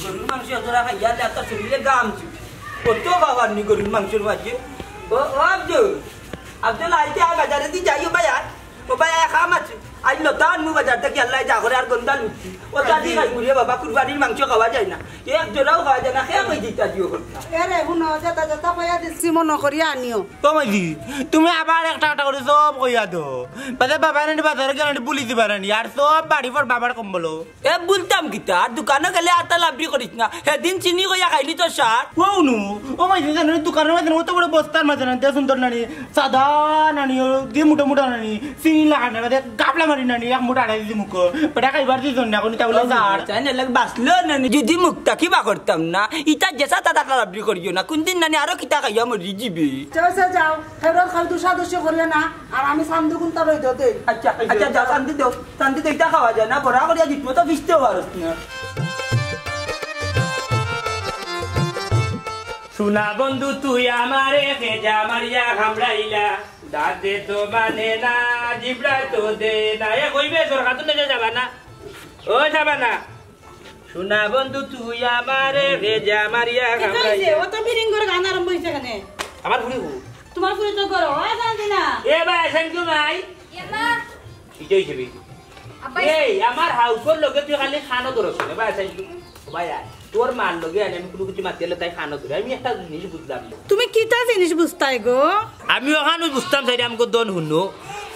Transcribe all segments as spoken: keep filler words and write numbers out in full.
গরুর মাংস এতটা খাইয়া লে আপনার শরীরে গাম ছিল। কত খাবার নি গরুর মাংসর মাঝে। ও, ও আব্দুল, আব্দুল আইতে আয় বাজারে দি যাই, ও ভাই আয়। ও ভাই আয়, খাম আছে। আজ লতা আনমু বাজার থাকি, আল্লাহ যা করে আর গন্দা লুটছি। ও তাদি খাই ঘুরে বাবা, কুরবানির মাংস খাওয়া যায় না। এক জোড়াও খাওয়া যায় না, খেয়ে কই দিতা দিও করতা। এরে, হুনো, যেটা যেটা কইয়া দিছি মনো করিয়া আনিও। ও মাইজি, তুমি আবার একটা একটা করে সব কইয়া দো। বাদে বাবা নানি বাজারে গেলে নানি ভুলি দিবা নানি, আর সব বাড়ি পর বাবার কম্বলো। এ বলতাম কিতা, আর দোকানো গেলে আতা লাবড়ি করিস না, সেদিন চিনি কইয়া খাইলি তো সার। ও নু, ও মাইজি জানো নি, দোকানের মাঝে অত বড় বস্তার মাঝে নানি, সুন্দর নানি, সাদা নানি, ও যে মোটা মোটা নানি, চিনি লাগানো বাদে গাবলা মারি নানি, এক মুঠ আড়াই দিদি মুখ, বেটা খাইবার দিস না, এখন ইটা বলে সার। চাই না লাগে বাঁচলো নানি, যদি মুখটা কিবা করতাম না, ইটা যেসা তাতা লাবড়ি করিও না, কোন দিন নানি আরো কিতা খাইয়া মরি যিবে। যাও, যাও, যাও, ফেরত খাও, দুষাদুষি করিও না, আর আমি সান্দু কুন্তা রই দে। আচ্ছা, আচ্ছা, যাও, শান্তি দেও। শান্তি তো ইটা খাওয়া যায় না, বড়া করিয়া জিতবো তো ফিরতেও পারস না। সোনা বন্ধু তুই আমারে খেজা মারিয়া কামড়াইলা, দাঁতে তো মানে না, জিব্রায় তো দে না। এ কইবে তোর খাতুন না যাবা না? ও যাবা না? সোনা বন্ধু তুই আমারে খেজা মারিয়া কামড়াইলা। অত ফিরিঙ্গর গান আরম্ভ হইছে কেনে? আমার ফুরি হু। তোমার ফুরি তো করো, ও জানতি না। এ ভাই, thank you ভাই। এ মা। ইটাই হিসেবে। আব্বা, এই, আমার হাউকর লগে তুই খালি খানো ধরছ রে, ভাই, আচ্ছা, একটু, ভাই, আয়। তোর মার লগে আনি আমি কোনো কিছু মাতিয়ালে তাই খানো ধরে। আমি একটা জিনিস বুঝলাম না। তুমি কিতা জিনিস বুঝতায় গো? আমি ওখানে বুঝতাম চাই, আমাকে দন হুনো।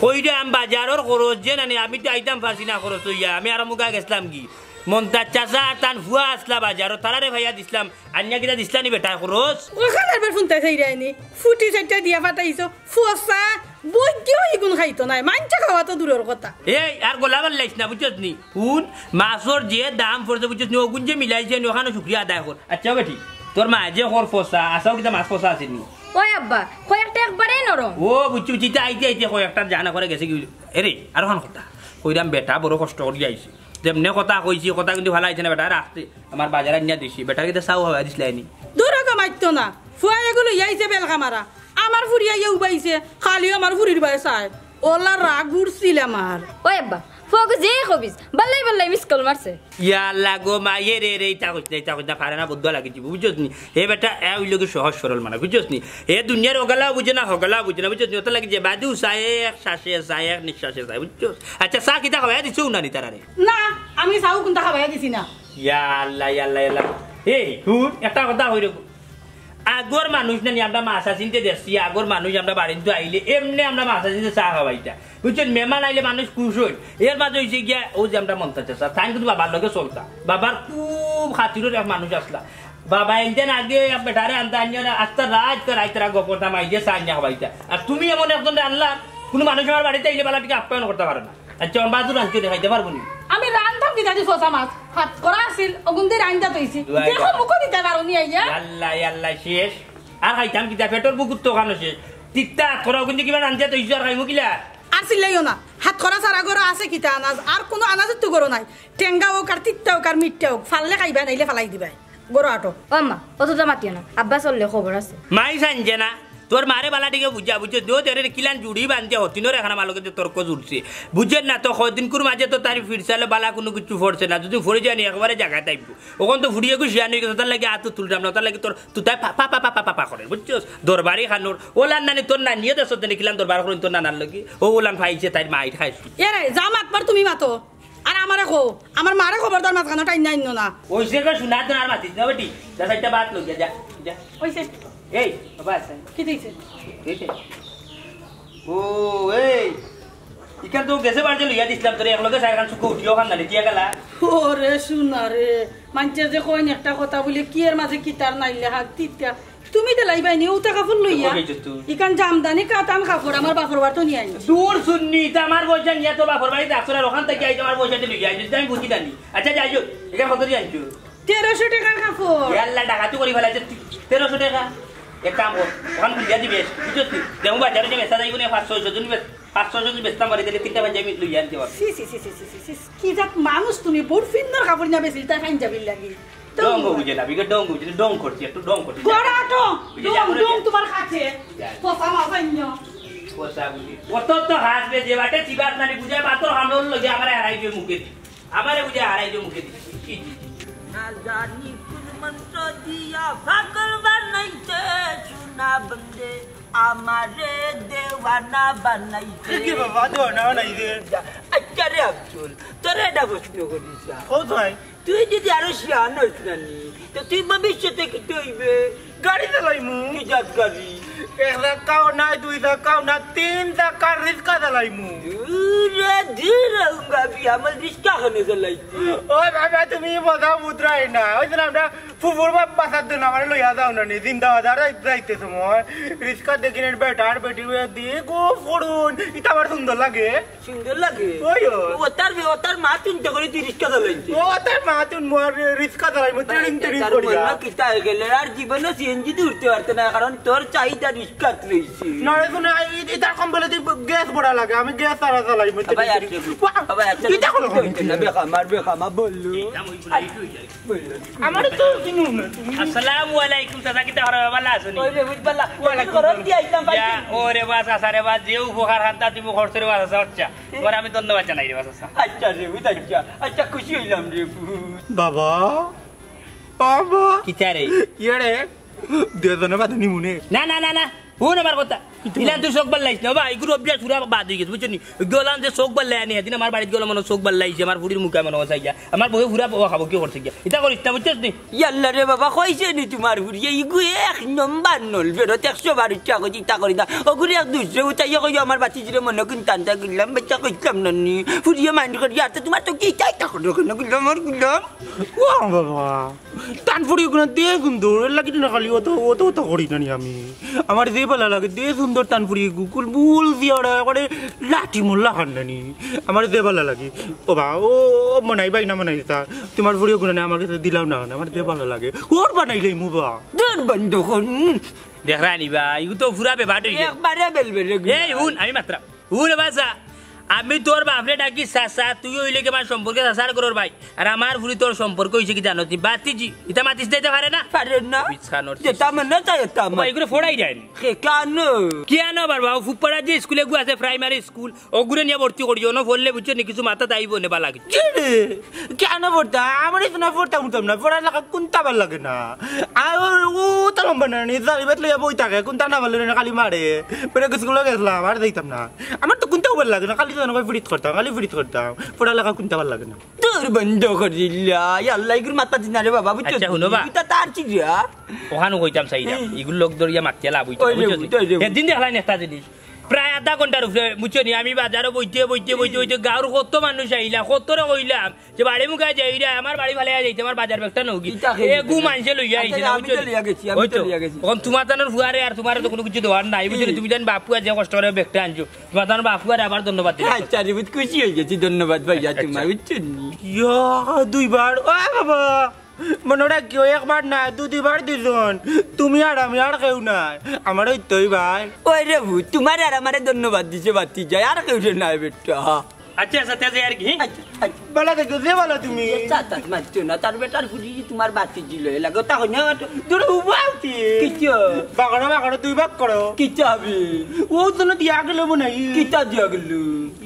কইরে আমি বাজারর খরচ যে নানি, আমি তো আইতাম পারছি না খরচ হইয়া। আমি আর মুগা গেছিলাম কি? মন্তাজ চাচা আর তান ফুয়া আসলা বাজারো, তারারে ভাইয়া দিছিলাম। আনিয়া কিতা দিছিলা নি বেটায় খরচ? ওখানে আবার ফোনটা চাইরায়নি। ফুটি চাইটা দিয়া ফাটাইছো। ফসা, বৈদ্য ইগুন খাইতো নায়, মানষে খাওয়া তো দূরর কথা। এই, আর গলা বাল্লাইস না, বুঝছস নি? হুন, মাছর যে দাম পড়ছে, বুঝছস নি? অগুন যে মিলাইছে নি, ওখানো শুকরিয়া আদায় কর। আচ্ছা, বেটি, তোর মায় যে খর ফসা, আছাও কিতা মাছ ফসা আছে নি? ওই আব্বা, কয়েকটা একবারেই নরম। ও, বুঝছি, বুঝছি, তা আইতে আইতে কয়েকটা জানা করে গেছে কি? এরে, আর ওখান কথা। কইরাম বেটা বড় কষ্ট করি আইছে। যেমনে কথা কইছি, কথা কিন্তু ভালা আইছে না বেটা, রাখতে। আমার বাজার আনিয়া দিছি, বেটার কিতা চাও হওয়া দিছলায়নি? দূর হতো মারতো না, ফুয়া এগুলো ইয়াইছে বেলকা মারা। আমার ফুরিয়া ইয়ে উবাইছে, খালি আমার ফুরির বায় চায়। ওলা রাগ উঠছিল আমার। ওই আব্বা, ফুয়াগো যে কবিস, বাল্লাই বাল্লাই মিস কল মারছে। ইয়া আল্লাহ গো মায়ে রে রে, ইতা কইছ না, ইতা কইছ না, পারে না, বদুয়া লাগি দিব, বুঝছস নি? হে বেটা, এ ওই লোকে সহজ সরল মানে, বুঝছস নি? হে দুনিয়ার ওগালাও বুঝে না, হগালাও বুঝে না, বুঝছস নি? ওটা লাগি যে বাদু চায়, এক শ্বাসে চায়, এক নিঃশ্বাসে চায়, বুঝছস? আচ্ছা, চা কিতা খাওয়াই দিছো না নি তারারে? না, আমি চাও কোনটা খাওয়াই দিছি না। ইয়া আল্লাহ, ইয়া আল্লাহ, ইয়া আল্লাহ। এই, হুন, একটা কথা কই রে। আগর মানুষ না নি, আমরা মাছ আসিনতে দেখছি, আগর মানুষ আমরা বাড়িতে আইলে এমনি আমরা মাছ আসিনতে চা খাওয়াইতা। বুঝছেন, মেহমান আইলে মানুষ খুশ হইল। এর মাঝে হইছে গিয়া, ও যে আমরা মন্তাজ চাচা, তাই কিন্তু বাবার লগে চলতা। বাবার খুব খাতিরর এক মানুষ আসলা। বাবা একদিন আগে এক বেটারে আনতে আনিয়া না, আস্তা রাত করে রাইতে রাত গপ করতাম, আইডিয়া চা আনিয়া খাওয়াইতা। আর তুমি এমন একজন আল্লাহ, কোনো মানুষ আমার বাড়িতে আইলে বালা টিকে আপ্যায়ন করতে পারো না। আচ্ছা, আমার বাজু রাঁধতে দেখাইতে পারবো নি? আমি রান্ধতাম কিতা দি ফসা মাছ? হাত করা আছিল, অগুন দি রান্ধা তৈছি। দুয়াই দেখো, বাবা। মুখো দিতে পারো নি আইয়া? ইয়াল্লা, ইয়াল্লা, শেষ। আর খাইতাম কিতা? পেটর ভুকুত তো ওখানো শেষ। তিত্তা হাত করা অগুন দি কিবা রান্ধা তৈছি, আর খাইমু কিলা? আর চিল্লাইও না। হাত করা সারা গরো আছে কিতা আনাজ? আর কোনো আনাজের তো গরো নাই। টেঙ্গা হোক, আর তিত্তা হোক, আর মিঠা হোক, ফাললে খাইবা, নাইলে ফালাই দিবাই। গরো আটো। ও আম্মা, অত তো মাতিও না, আব্বা চললে খবর আছে। মাই সানজে না, তোর মারে বালা টিকে বুঝা, বুঝছো? দো তেরে কিলান জুড়ি বান্ধে হতিনর এখানে মালকে যে তর্ক জুড়ছে। বুঝেন না তো, কদিনকুর মাঝে তো তার ফিরসালে বালা কোনো কিছু ফরছে না, যদি ফরে যায়নি একবারে জায়গায় থাকবো। ওখান তো ফুড়িয়ে গুছিয়ে আনি গেছে, তার লাগে আতো তুলতাম না, তার লাগে তোর তুতায় পা, পা, পা, পা, পা, পা, পা করে, বুঝছস? দরবারি খানোর, ওলান নানি তোর নানিয়ে দেশত দেনে কিলান দরবার করেন তোর নানার লগে, ও ওলান ফাইছে তাই মাইর খাইছি। এরে, যা মাতবার তুমি মাতো। আর আমারে কও, আমার মারে খবরদার মাঝখানো টাইন না আইনো না। ওইসে গো শোনা তো আর মাতিস না বেটি। যা চারটা ভাত লই যা, যা, যা। ওইসে। এই, বাবা আছে। কি দিছে? এই যে। ও, এই। ইখান তো গেছে বাড়িতে লইয়া দিছিলাম তোরে, এক লগে চারখান চুকো উঠিও খান নানি, দিয়া গেলা। ওরে শোনা রে, মানছে যে কইন একটা কথা বলে কি এর মাঝে কি তার নাইলে হাত দিতা। তুমি দিলাইবায় নি উতা কাপড় লইয়া? কই গেছো তুই? ইখান জামদানি কাতান কাপড় আমার বাপর বাড়ি তো নিয়া আইছি। দূর শুননি, তা আমার পয়সা নিয়া তোর বাপর বাড়ি রাখছো না, ওখান থেকে আইছো আমার পয়সা দিয়ে লইয়া আইছো, আমি বুঝি জানি। আচ্ছা, যাই হোক, ইখান কত দিয়ে আনছো? তেরোশো টাকার কাপড়। এ আল্লাহ, ডাকাতি করি ফেলাইছে তুই। তেরোশো টাকা? এক কাম কর, ওখান খুলিয়া দিবে, বুঝছস তুই? দেখো বাজারে যে বেচা যাইব না, পাঁচ ছয়শো জন বেচ-, পাঁচ ছয়শো জন বেচতাম পারি, তাহলে তিনটা পাঞ্জাবি লইয়া আনতে পারবো। ছি, ছি, ছি, ছি, ছি, ছি, ছি, কি জাত মানুষ তুমি? বুড় ফিন্নর কাপড় নিয়া বেশি, তাই পাঞ্জাবির লাগি। ডং বুঝে না, বিগে ডং বুঝে না, ডং করছি, একটু ডং করছি। গড়া ডং, বুঝে ডং, যাবো রে। ডং তোমার কাছে। যা। কথা মাথায় নিও। কথা বুঝি। অত তো হাসবে যে বাটে চিবাত নানি বুঝে, মাত্র হামলোর লগে আমারে হারাই দিও মুখে দি। আমারে বুঝে হারাই দিও মুখে দি। কি দি? না, জানি কোন মন্ত্র দিয়া পাগল বানাইছে, সোনা বন্দে আমারে দেওয়ানা বানাইছে। কি বাবা, দেওয়ানা বানাইছে? আচ্ছা রে আব্দুল, তোরে একটা প্রশ্ন করি। ও ভাই। তুই যদি আরো শিয়ান হইস না নি, তো তুই ভবিষ্যতে কিতা অইবে? গাড়ি চালাইমু। কি জাত গাড়ি? এক চাকাও নাই, দুই চাকাও না, তিন চাকার রিক্সা চালাইমু। দূরে দূরে উঙ্গাবি, আমার রিক্সা কেনে চালাইতে? ও বাবা, তুমি মজা বুঝরায় না। ওই দিন আমরা ফুফুর বাপ বাসার দিন আমারে লইয়া যাও না নি, জিন্দাবাজার যাইতে সময় রিক্সা দেখি না, বেটার বেটি হয়ে দিয়ে গো ফড়ুন, ইটা আমার সুন্দর লাগে। সুন্দর লাগে? ওই, ওই। ও তার, ও তার মা চিন্তা করে তুই রিক্সা চালাইতে। ও তার মা তুই মোর রিক্সা চালাইমু, ট্রেনিং ট্রেনিং তার করিয়া। মনে কিতা হয়ে গেলে আর জীবনে সিএনজি দিয়ে উঠতে পারতে না, কারণ তোর চাহিদা রিক্সাত রইছে। না রে, শোনো, এই, এই তার কম বলে তুই গ্যাস বড়া লাগে, আমি গ্যাস তারা চালাইমু। আবার ট্রেনিং একটা করি। বাহ, আবার একটা ইটা কোনো কথা না, বেখামা, বেখামা বললো। আমারে তো চিনো না তুমি। আসসালামু আলাইকুম, চাচা, কিতা খবর, ভালা আছো নি? ওই রে, বুঝ ভালা। ওয়ালাইকুম গরম দিয়া আইতাম, ভাই। ইয়া, ও রে বা, চাচা রে বা, যে উপকার খান্তা তুমি করছো রে বা, চাচা, আচ্ছা। তোমার আমি ধন্যবাদ জানাই রে বা, চাচা। আচ্ছা রে, বুঝ, আচ্ছা। আচ্ছা, খুশি হইলাম রে, বুঝ। বাবা, বাবা। কিতা রে? ইয়ে রে, দুজনে বাদে নিমুনে। না, না, না, না। হুন আমার কথা। ইলা তুই চোখ বাল্লাইস না, বাবা, এগুলো অভ্যাস পুরা বাদ হয়ে গেছে, বুঝছো নি? গেলাম যে চোখ বাল্লাই আনি, সেদিন আমার বাড়িত গেলাম, মনে চোখ বাল্লাইছে, আমার ফুড়ির মুখে মনে চাইয়া, আমার বউয়ে পুরা বখাবখি করছে গিয়া। ইতা করিস না, বুঝছস নি? ইয়াল্লা রে বাবা, কইছে নি তোমার ফুড়িয়ে, ইগু এক নম্বর নল, ফেরত একশো বার ইচ্ছা করছি, ইতা করি না। ওগুরে এক দুসরে উঠাইয়া কইও, আমার বাতিজিরে মনে কুন টানটা করলাম, বাচ্চা কইলাম না নি। ফুড়িয়ে মাইন্ড করি, আর তো তোমার তো কি ইতা ইতা করলো কেন, করলাম আর করলাম। ও বাবা। তান ফুড়ি ওখানে দে সুন্দর, এর লাগি না খালি অত, অত, অত করি না নি আমি। আমার যে ভালা লাগে, দে সুন্দর তান ফুড়ি, গুকুল মুল দিয়া ওরা করে লাঠি মোল্লা খান না নি। আমার যে ভালা লাগে। ও বা, ও, ও মনাই ভাই না মনাই তা, তোমার ফুড়ি ওখানে আমার কাছে দিলাও না, আমার যে ভালা লাগে। ওর বানাইলে মুবা। দূর বন্ধ কর। উম। দেখরা নি বা, ইগু তো পুরা বেবাট হইছে। একবারে বেলবেলে গু। এই হুন, আমি মাত্রা। হুন বাসা, আমি তোর বাপরে ডাকি চাচা, তুই অইলে কি আমার সম্পর্কে চাচার ঘরর ভাই। আর আমার ফুড়ি তোর সম্পর্ক হইছে কি জানো তুই? বাতিজি, ইতা মাতিস দিতে পারে না? পারে না। বিছানোর যেটা মনে চায় এটা ও ভাই, আমার। এগুলো ফোড়াই যায় নি। সে কেন? কি আনো বার বাবু, ফুকপাড়া যে স্কুলে গু আছে, প্রাইমারি স্কুল, ওগুলো নিয়ে ভর্তি করি, অনো পড়লে বুঝছো নি, কিছু মাথা দাইব নেবা লাগে। কি রে? কেন পড়তা? আমার এই শোনা পড়তাম উঠতাম না, পড়ালেখা কোনটা ভালা লাগে না। আর ও, ও তো লম্বা না, নি, যাবি বেত লইয়া বই থাকে, কোনটা না ভালা লাগে না, খালি মারে। বেটা স্কুলে গেছিলাম, আর যাইতাম না। আমার তো কোনটাও ভালা লাগে না, খালি তো অনবর ফিরিত করতাম, খালি ফিরিত করতাম। পড়ালেখা কোনটা ভালা লাগে না। তোর বন্ধ করিলা, ইয়া আল্লাহ, ইগুর মাথা দিনা রে বাবা, বুঝছো? আচ্ছা, হুনো বা। ইটা তার চিড়িয়া। ওখানে কইতাম চাইরা, হুম। ইগুর লোক ধরিয়া মাতিয়া লাভ হইতো ওই না, রে, বুঝছো নি? ওই রে। একদিন দেখলাম একটা জিনিস, প্রায় আধা ঘন্টার উপরে, বুঝছো নি? আমি বাজারো বইতে, বইতে, বইতে, বইতে, গাঁওর কত মানুষ আইলা, কতরে কইলাম যে বাড়ি মুখা যাইরা, আমার বাড়ি ফালাইয়া যাইতে, আমার বাজার ব্যাগটা নৌকি। ইটা খেয়ে এগু দিতে। মানষে লইয়া আইছে আচ্ছা, না, আমি বুঝছো তো নি? লইয়া গেছি, আমি ওই তো তো। লইয়া গেছি। এখন তোমার তানোর ফুয়ারে আর তোমার তো কোনো কিছু দেওয়ার নাই, বুঝছো নি? হুম। তুমি জান বাপুয়া যে কষ্ট করে ব্যাগটা আনছো, তোমার তানোর বাপুয়ারে আবার ধন্যবাদ দিলাম। আচ্ছা, আমি খুশি হয়ে গেছি, ধন্যবাদ ভাইয়া আচ্ছা। তোমার, বুঝছো নি? ইয়া, দুইবার, ও বাবা। মনে রাখিও, একবার না, দু দুইবার দুইজন। তুমি আর আমি আর কেউ নাই। আমার ওই তুই ভাই। ওই রে ভূত, তোমার আর আমারে ধন্যবাদ দিছে বাতি যায়, আর কেউ রে নাই বেটা। আচ্ছা, আচ্ছা, তে যাই আর কি? আচ্ছা, আচ্ছা। ভালা থাকো, যে ভালা তুমি। এ, চা, চা, মারছো না, তার বেটার ফুটি তোমার বাতি দিল, এ লাগে, তা হয় না, তো দূরে উবা আছি। কিচ্ছু। বাগানো, বাগানো, দুই ভাগ করো। কিচ্ছু হবে। ও তো না দিয়া গেল মনে হয়। কিতা দিয়া গেল?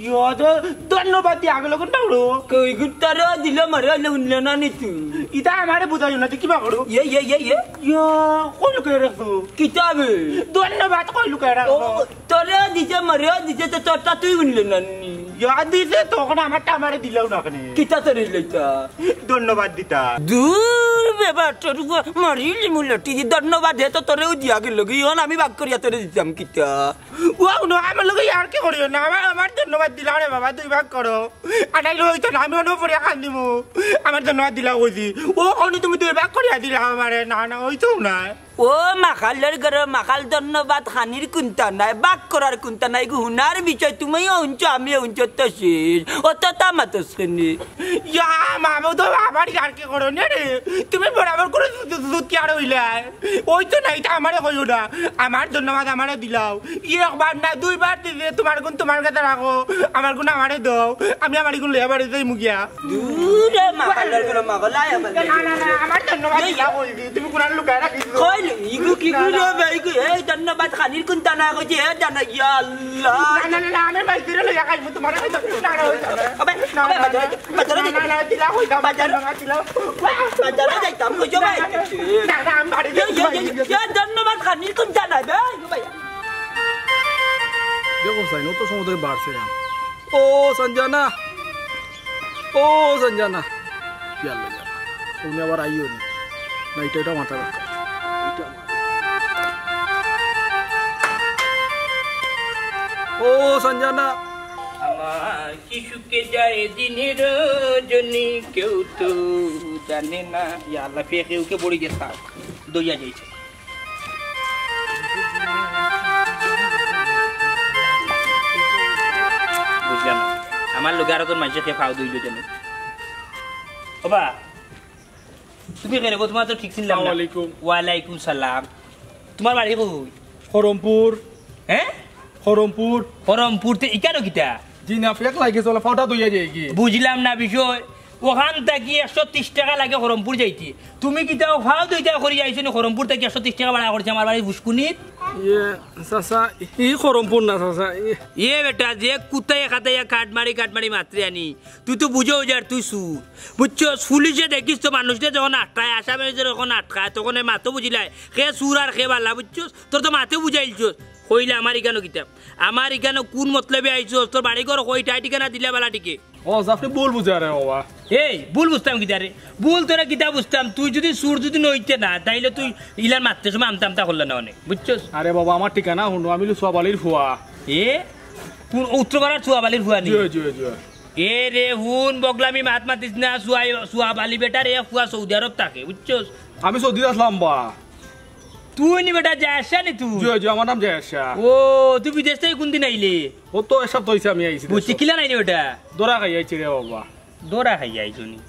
ইয়া, তো ধন্যবাদ দিয়া গেল, কোনটা হলো? কই গুত্তারও দিল, মারে হইলে উনলে না নি তুই। ইতা আমারে বুঝাইও না, তুই কিবা করো? ইয়ে, ইয়ে, ইয়ে, ইয়ে। ইয়া, কই লুকাই রাখছো? কিতাবে? ধন্যবাদ কই লুকাই রাখছো? ও, তোরেও দিছে, মারেও দিছে, তো তোরটা তুই উনলে না নি। ইয়া দিছে, তখন আমারটা আমারে দিলাও না কেনে। কিতা তোরে লইতা? ধন্যবাদ দিতা। দূর বেবা, তোর গো মারিলি মুলটি, ধন্যবাদ হে তো তোরেও দিয়া গেল গি, ইহন আমি ভাগ করিয়া তোরে দিতাম কিতা? ও, হুনো, আমার লগে ইয়ার কি করিও না, আমার, আমার ধন্যবাদ দিলাও রে বাবা, দুই ভাগ করো। আটাইলে হইতো না, আমি অন্য পড়িয়া কান্দিমু। আমার ধন্যবাদ দিলাও কইছি। ও, অন্য তুমি দুই ভাগ করিয়া দিলাও আমারে, না, না, হইতো না। ও মাখালর ঘরো মাখাল ধন্যবাদ খানির কুন্তা নাই, ভাগ করার কুন্তা নাই, গো হুনার বিষয় তুমিও হুনছো, আমিও হুনছো, তো শেষ। অত তা মাতস কেনে? ইয়া, মামু তো আবার ইয়ার কি করো নে রে? তুমি বরাবর করে জু-, জু-, জুতি আর হইলে। ওই তো না, ইটা আমারে কইও না। আমার ধন্যবাদ আমারে দিলাও। ইয়ে একবার না, দুইবার দিবে, তোমার গুণ তোমার কাছে রাখো, আমার গুণ আমারে দাও। আমি আমার গুণ লইয়া বাড়ি যাইমু গিয়া। দূরে মাখালর ঘরো মাখাল, আয় আমার না, না, না, আমার ধন্যবাদ দিলাও, কই দি? তুমি কোনার লুকায় রাখিছো? কই ইগু কি কইলো বে? ইগু, এই ধন্যবাদ খানির কুন্তা না কইছে, এ জানা, ইয়া আল্লাহ। না, না, না, না, আমি বাইরে লইয়া খাইমু, তোমার খাইতে না, না, অইতো না। আবে, না, আবে, না, বাজারে, না, বাজারে না, যাই। না, না, দিলা, কইতাম, বাজারে, না, দিলা। বাজারে যাইতাম, কইছো ভাই? না, না, আমি বাড়ি ইয়া, ইয়া, ইয়া, যাইতাম। ইয়া, ধন্যবাদ খানির কুন্তা না বে, ইগু ভাই। দেখো সাইন, অত সময় ধরে বাড়ছে। ও সঞ্জনা, ও সঞ্জনা, ইয়াল্লা, ইয়াল্লা। তুমি আবার আইও নি। না, এটা, এটা মাথা রাখো। এটা মাথা। ও সঞ্জনা। আমার কি সুখে যায় দিন রজনী, কেউ তো জানে না। ইয়া আল্লাহ, ফেকে উকে পড়ি গেছে। দইয়া যাইছে। বুঝলাম না। আমার লগে আরো তোর মানষে কে ফাও দইল যেন। ওবা, তুমি কে রে গো? তোমার তো ঠিক চিনলাম না। আসসালামু আলাইকুম। ওয়ালাইকুম সালাম। তোমার বাড়ি কই? খরমপুর। হ্যাঁ? খরমপুর। খরমপুর তে ইকানো কিতা? জি না, ফেক লাগে চলে, ফাওটা দইয়া যায়গি। বুঝলাম না বিষয়। ওখান থাকি একশো তিরিশ টেকা লাগে খরমপুর যাইতে। তুমি কিতা ফাও দইতা করি আইছো নি? খরমপুর থাকি একশো তিরিশ টেকা ভাড়া করছে আমার বাড়ি ফুসকুনিত। ইয়ে, চাচা, ই খরমপুর না, চাচা, ই এ বেটা, যে কুতায় খাতাইয়া কাট মারি, কাট মারি মাতরে আনি। তুই তো বুঝো যার, তুই চুর। বুঝছস? পুলিশে দেখিস তো মানুষরে যখন আটকায়, আসামি যখন আটকায়, তখন এ মাতো বুঝিলায়, কে চুর আর কে বালা, বুঝছস? তোর তো মাতে বুঝাইলছস। কইলে আমার ইকানো কিতা? আমার ইকানো কোন মতলবে আইছস? তোর বাড়ি ঘর কই, ঠাই ঠিকানা দিলে বালা ঠিকে। ও, আপনি ভুল বুঝা রে বাবা। এই, ভুল বুঝতাম কিতা রে? ভুল তোরা কিতা বুঝতাম? তুই যদি চুর যদি নইতে না, তাইলে তুই ইলার মাততে সময় আমতা আমতা করলে না অনেক, বুঝছস? আরে বাবা, আমার ঠিকানা হুনো, আমি হইলো সোয়াব আলীর ফুয়া। এ? কোন উত্তরপাড়ার সোয়াব আলীর ফুয়া নি? জি, জি, জি। এ রে, হুন, বগলামি মাত মাতিস না, সোয়াই-, সোয়াব আলী বেটার এ ফুয়া সৌদি আরব থাকে, বুঝছস? আমি সৌদিত আছলাম বা। তুই নি বেটা জায়েদ শাহ নি তুই? জি, জি, আমার নাম জায়েদ শাহ। ও, তুই বিদেশ থাকি কোন দিন আইলে? ও তো এক সপ্তাহ অইছে আমি আইছি বুঝছি, দেশো। কিলা নাইলে বেটা? ধরা খাই আইছি রে বাবা। ধরা খাই আইছো নি?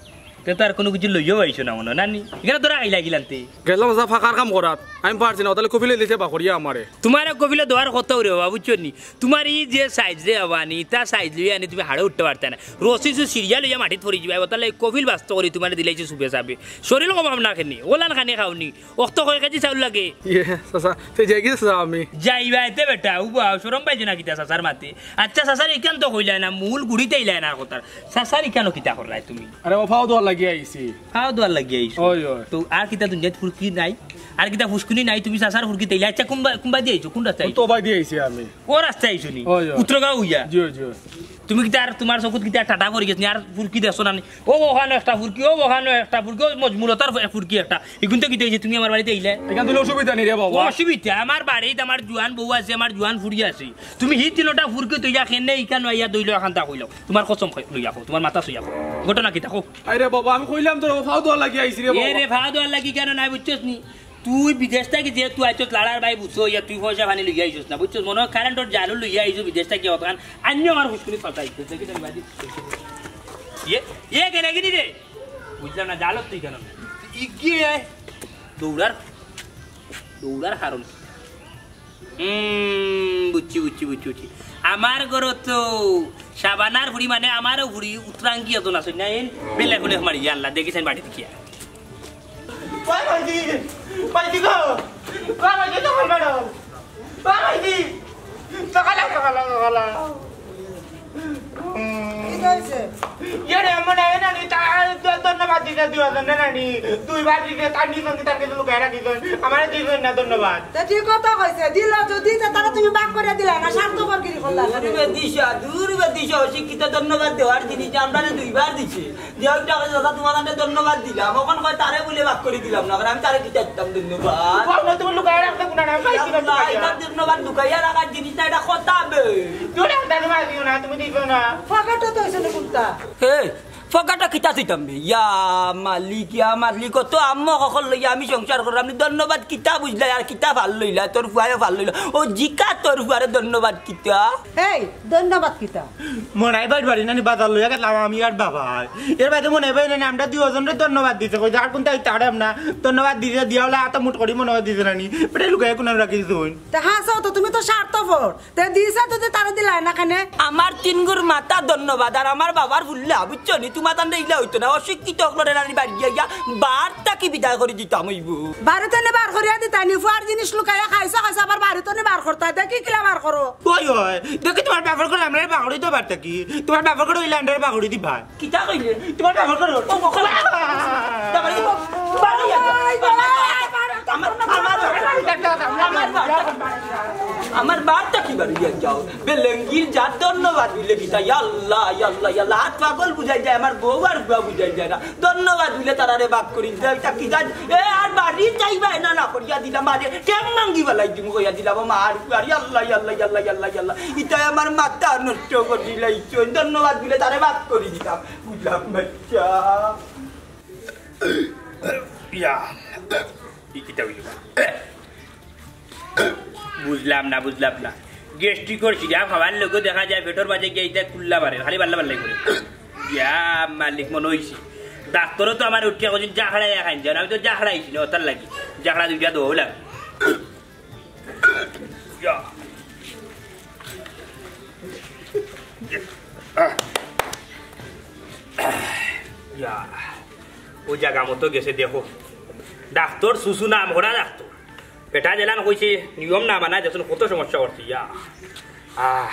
তে তো আর কোনো কিছু লইয়াও আইছো না মনো, না নি? ইখানো ধরা খাইলা কিলান্তে? গেলাম যা ফাঁকার কাম করাত, আমি পারছি না, তাইলে কফিলে দিতে বা করিয়া আমারে। তোমারে কফিলে দেওয়ার কথা রে বাবা, বুঝছো নি? তোমার ই যে সাইজ রে বাবা নি, তা সাইজ লইয়া আনি তুমি হাড়ে উঠতে পারতে না। রশি সু সিরিয়া লইয়া মাটিত পড়ি যাইবা, তাইলে কফিল বাস্ত করি তোমারে দিলাইছি সুপে সাপে। শরীর কমাম না খেনি, ওলান খানি খাওনি। অক্ত কয় কেজি চাউল লাগে? ইয়ে, চাচা, তে যাই গেছে চাচা আমি। যাইবা এতে বেটা, উবা, শরম পাইছো না কিতা চাচার মাতে? আচ্ছা, চাচার ইখান তো কইলায় না, মূল গুড়িতে ইলায় না কথার। চাচার ইখানো কিতা কররায় তুমি? আরে, ও ফাও দোয়ার লাগি আইছি। ফাও দোয়ার লাগি আইছো? ওই, ওই। তো আর কিতা দুনিয়াত ফুরকি নাই? আর কিতা ফুসকুনি নাই? তুমি চাচার ফুরকি তাইলে? আচ্ছা, কুম্বা, কুম্বা দিয়ে আইছো? কোন রাস্তায় আইছো? তো ওবায় দিয়ে আইছি আমি। ও রাস্তায় আইছো নি? ওই, ওই। উত্তরগাঁও হইয়া? জি, জি। তুমি কিতা আর তোমার চকুত কিতা টাটা পড়ি গেছে নি? আর ফুরকি দেখছো না নি? ও ওখানো একটা ফুরকি, ও ওখানো একটা ফুরকি, ও মজমুলতার ফু-, ফুরকি একটা। ইগুন তো কিতা হইছে? তুমি আমার বাড়িতে আইলে? এখান দিলে অসুবিধা নেই রে বাবা। অসুবিধা? আমার বাড়িত আমার জুয়ান বউ আছে, আমার জুয়ান ফুরি আছে। তুমি হি তিনটা ফুরকি তুই যা খেনে ইখানো আইয়া দইল এখান তা কইলাও। তোমার কসম খাই, লইয়া কও, তোমার মাথা ছুইয়া কও। ঘটনা কিতা কও? আরে বাবা, আমি কইলাম তো, ফাও দোয়ার লাগি আইছি রে এ বাবা। রে, ফাও দোয়ার লাগি কেন নাই বুঝছস নি? তুই বিদেশ থাকি যেহেতু আইছস, লাড়ার ভাই বুঝছো, ইয়া তুই পয়সা পানি লইয়া আইছস না, বুঝছস? মনে হয় কারেন্টর জালও লইয়া আইছস বিদেশ থাকি, অতখান আইন্য আমার ফুসকুনি পাল্টা আইছস, দেখি জানি বাজি। ইয়ে, ইয়ে গেলে গিনি রে? বুঝলাম না, জালত তুই কেন? ইগিয়ে দৌড়ার, দৌড়ার কারণ। হুম, বুঝছি, বুঝছি, বুঝছি, বুঝছি। আমার ঘরো তো সাবানার ফুড়ি, মানে আমারও ফুড়ি উত্তরাঙ্গি এজন আছে না, এন বেলা কোনে মারি, ইয়া আল্লাহ, দেখি চাইন বাড়ি দেখিয়া। ওই ভাইজি, ভাইজি গো, ওই ভাইজি, তখন ম্যাডাম, ওই ভাইজি, সকালে, সকালে, সকালে। কিতা অইছে? ইয়ে রে, মনে হয় না নি, তা, দ-, ধন্যবাদ দিতে দুইজন না নি, দুইবার দিতে, তার নিজজন কি তার কাছে লুকায় রাখিছইন, আমারে দিছইন না ধন্যবাদ। তা ঠিক কথা কইছে, দিল যদি তা তারা তুমি ভাগ করে দিলা না, স্বার্থপর গিরি করলা না। দূর বে দিশা, দূর বে দিশা, অশিক্ষিত ধন্যবাদ দেওয়ার জিনিস, আমরারে দুইবার দিছে। দেও টাকা দাদা, তোমার কাছে ধন্যবাদ দিলাম, অখন কয় তারে বলে ভাগ করে দিলাম না, কারণ আমি তারে কিতা দিতাম ধন্যবাদ? বল না, তুমি লুকায় রাখতে কোন না, আমি পাইছি না আল্লাহ, লুকাইয়া। এটা ধন্যবাদ লুকাইয়া রাখার জিনিস না, এটা কথা বে। তুমি ধন্যবাদ দিও না, তুমি দিও না। ফাঁকাটা তো হইছে না কোনটা? হে, ফকাটা কিতা থইতাম বে? ইয়া মালিক, ইয়া মালিক, কত আম্মা হকল লইয়া আমি সংসার করলাম নি। ধন্যবাদ কিতা বুঝলাই আর কিতা ফাল লইলা? তোর ফুয়ায়ও ফাল লইলা। ও জিকা তোর ফুয়ারে ধন্যবাদ কিতা? এই, ধন্যবাদ কিতা? মনাই ভাইর বাড়ি নানি বাজার লইয়া গেলাম আমি আর বাবায়। এর বাদে মনাই ভাই নানি আমরা দুইজনরে ধন্যবাদ দিছে। কই যার কোনটা তারে না ধন্যবাদ দিছে, দিয়া হলে আতা মুঠ করি মনে হয় দিছে নানি। বেটা লুকাইয়া কোন রাখিছইন। তা হাসো তো তুমি তো স্বার্থপর। তে দিছে তো তে তারে দিলায় না কেনে? আমার তিনগুর মাথা ধন্যবাদ, আর আমার বাবার ফুল্লা, বুঝছো নি? তুমার তানরে ইলা অইতো না, অশিক্ষিত অকলরে নানি বাড়ি গিয়া গিয়া বার থাকি বিদায় করি দিতাম অইবো। বাড়িত নি বার করিয়া দিতায় নি, ফুয়ার জিনিস লুকাইয়া খাইছো, খাইছো, আবার বাড়িত নি বার করতায়, দেখি কিলা বার করো। ওই, ওই, দেখি তুমার বাপর ঘর আমরারে বার করি দিও বার থাকি, তুমার বাপর ঘর অইলে আমরারে বার করি দিবা। কিতা কইলে? তুমার বাপর ঘর? ও, বকলা। তারপরে কি বক-, বাড়ি যাও। আমার, আমার, আমার, আমার বাপ থাকি বাড়ি যাও। বেলেঙ্গির জাত ধন্যবাদ দিলে কিতা? ইয়া আল্লাহ, ইয়া আল্লাহ, ইয়া আল্লাহ। হাত পাগল বুঝাই যায়, আমার বউ আর বুয়া বুঝাই যায় না। ধন্যবাদ দিলে তারারে বাদ করি দিলে, ইতা কিতা? এ, আর বাড়ি যাইবা না, না করিয়া দিলাম, আরে, টেম মাঙ্গি বালাই দিমু কইয়া দিলাম, আমার আর, ইয়া আল্লাহ, ইয়া আল্লাহ, ইয়া আল্লাহ, ইয়া আল্লাহ, ইয়া আল্লাহ। ইতায় আমার মাথা নষ্ট করি দিলাইছো। ধন্যবাদ দিলে তারে বাদ করি দিতাম। বুঝলাম না, ইয়া। ই কিতা অইলো? বুঝলাম না, বুঝলাম না। গ্যাস্ট্রিকর সিরাপ খাওয়ার লগে দেখা যায় পেটর মাঝে গিয়া ইতা কুল্লা মারে, খালি বাল্লা বাল্লাই করে। ইয়া মালিক, মনো অইছে। ডাক্তরও তো আমারে উঠিয়া কইছইন, জাখড়াইয়া খাইন যাও। আমি তো জাখড়াইছি না, অতার লাগি। জাখড়া দুইটা দেওয়াও লাগে। ইয়া। ইয়া। অউ জাগা মতো গেছে দেখো। ডাক্তর সুসু নাম করা ডাক্তর। বেটা যেলান কইছে, নিয়ম না মানা, দেখছইন কত সমস্যা করছে। ইয়া। আহ।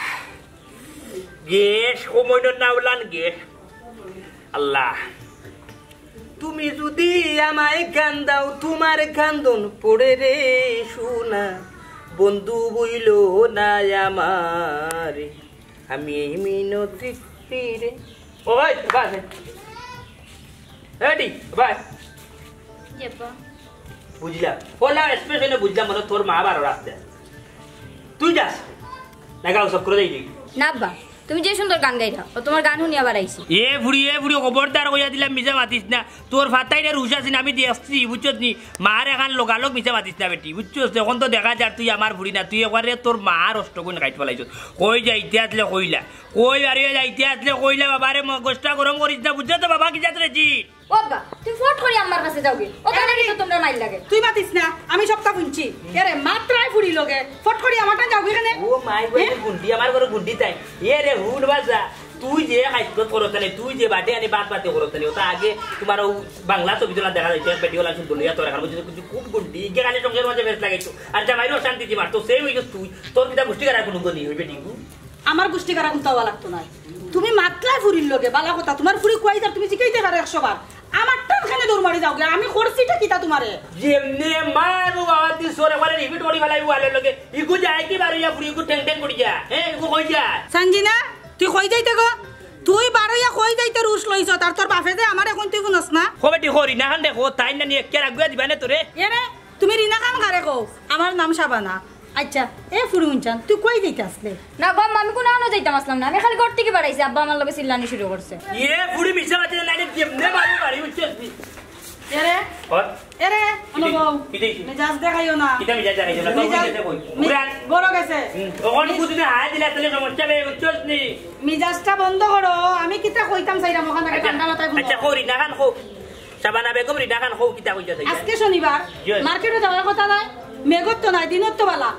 গ্যাস কমইন না অলান গ্যাস। আল্লাহ। তুমি যদি আমায় কান্দাও, তোমার কান্দন পড়ে রে সোনা, বন্ধু বইল না আমারে, আমি এই মিনতি রে। ওই, বাস। রেডি, বাস। জি আব্বা। বুঝলাম। ওলা এক্সপ্রেশনে বুঝলাম, মানে তোর মা বারো রাস্তায়। তুই যাস। না গাও সব করে দেই তুই। না আব্বা, তুমি যে সুন্দর গান গাইরা, ও তোমার গান হুনিয়া বাড়াইছি। এ ফুড়ি, এ ফুড়ি, খবরদার কইয়া দিলাম, মিছা মাতিস না। তোর ফাতাইরে রুশ আছিন, আমি দেখছি, বুঝছস নি? মার এখান লগালগ মিছা মাতিস না বেটি, বুঝছস? এখন তো দেখা যার তুই আমার ফুড়ি না, তুই একবারে তোর মার অষ্টগুণ খাইত ফালাইছস। কই যাইতে আসলে কইলা, কই বাড়ি যাইতে আসলে কইলা, বাবারে ম-, গোষ্ঠটা গরম করিস না, বুঝছস তো বাবা, কি জাত রে জি? ও আব্বা, তুমি ফট করি আম্মার কাছে যাওগি। ও কানে কিন্তু তোমরা মাইর লাগে। তুই মাতিস না, আমি সবটা হুনছি। এরে মাত্রায় ফুড়ি লগে, ফট করি আমারটা যাওগি কেনে? ও মাই গো, হ্যাঁ? গুন্ডি, আমার ঘরে গুন্ডি তাই। এ রে, হুন বাজা, তুই যে খাইত করছ না, তুই যে বাটে আনি বাত বাতে করছ না, ওটা আগে তোমার ও বাংলা ছবি তোলা দেখা যাইছে, এক বেটি ওলা সুন্দর লইয়া তোর এখন বুঝছিস, তুই খুব গুন্ডি, ইগে খালি সংসার মাঝে বেশ লাগাইছো। আর জামাইরও অশান্তি দিবার, তো সেই হইছিস তুই, তোর কিতা গুষ্টি করার কোনো গনি হইবে, টিঙ্কু? আমার গুষ্টি করা কুন্তা অওয়া লাগতো নায়। তুমি মাতলায় ফুড়ির লগে, বালা কথা, তোমার ফুড়ি কই যার তুমি জিকাইতে পারো একশো বার। আমার টান খানে দৌড় মারি যাওগি, আমি করছিটা কিতা তোমারে? যেমনে মারু বাবা তুই সরে বলে রিপিট করি ফেলাই ওয়ালের লগে, ইগু যায় কি বারইয়া ফুড়ি ইগু ঠেং ঠেং করি যা, হ্যাঁ, ইগু কই যায়? সানজিনা, তুই কই যাইতে গো? তুই বারইয়া কই যাইতে রুশ লইছ, তার তোর বাপে যে আমার এখন তুই গুনস না? কবে ঠিক করি না, হান দেখো, তাই না নিয়ে কে রাখবে দিবা না তোরে? এরে, তুমি রিনা খান কারে কও? আমার নাম শাবানা। আচ্ছা, এ ফুরুনচান, তুই কই যাইতে আসলে? না গো আম্মা, আমি কুনানো যাইতাম আসলাম না, আমি খালি ঘর থাকি বাড়াইছি, আব্বা আমার লগে চিল্লানি শুরু করছে। এ ফুরি মিছা মাতে না, আগে যেমনে মারি মারি উঠছে আসবি। এরে, ওর? এরে, কিতা, অনুভব, কিতা, কিতা? মেজাজ দেখাইও না। কিতা মেজাজ দেখাইও না? তোর মেজাজ, মেজাজ কই? মি-, ঘুরান। বড় গেছে। হুম, ওখানে বুঝবি, হাত দিলে আসলে সমস্যা নেই, বুঝছস নি? মিজাজটা বন্ধ করো, আমি কিতা কইতাম চাইরাম ওখান থেকে আচ্ছা, ঠান্ডা মাথায় ঘুমাও। আচ্ছা, করি না, খান কো। শাবানা বেগম রিনা খান কও কিতা কইতা চাইতা? আজকে শনিবার, জি। মার্কেটো যাওয়ার কথা নায়, মেঘর তো নাই, দিনর তো বালা।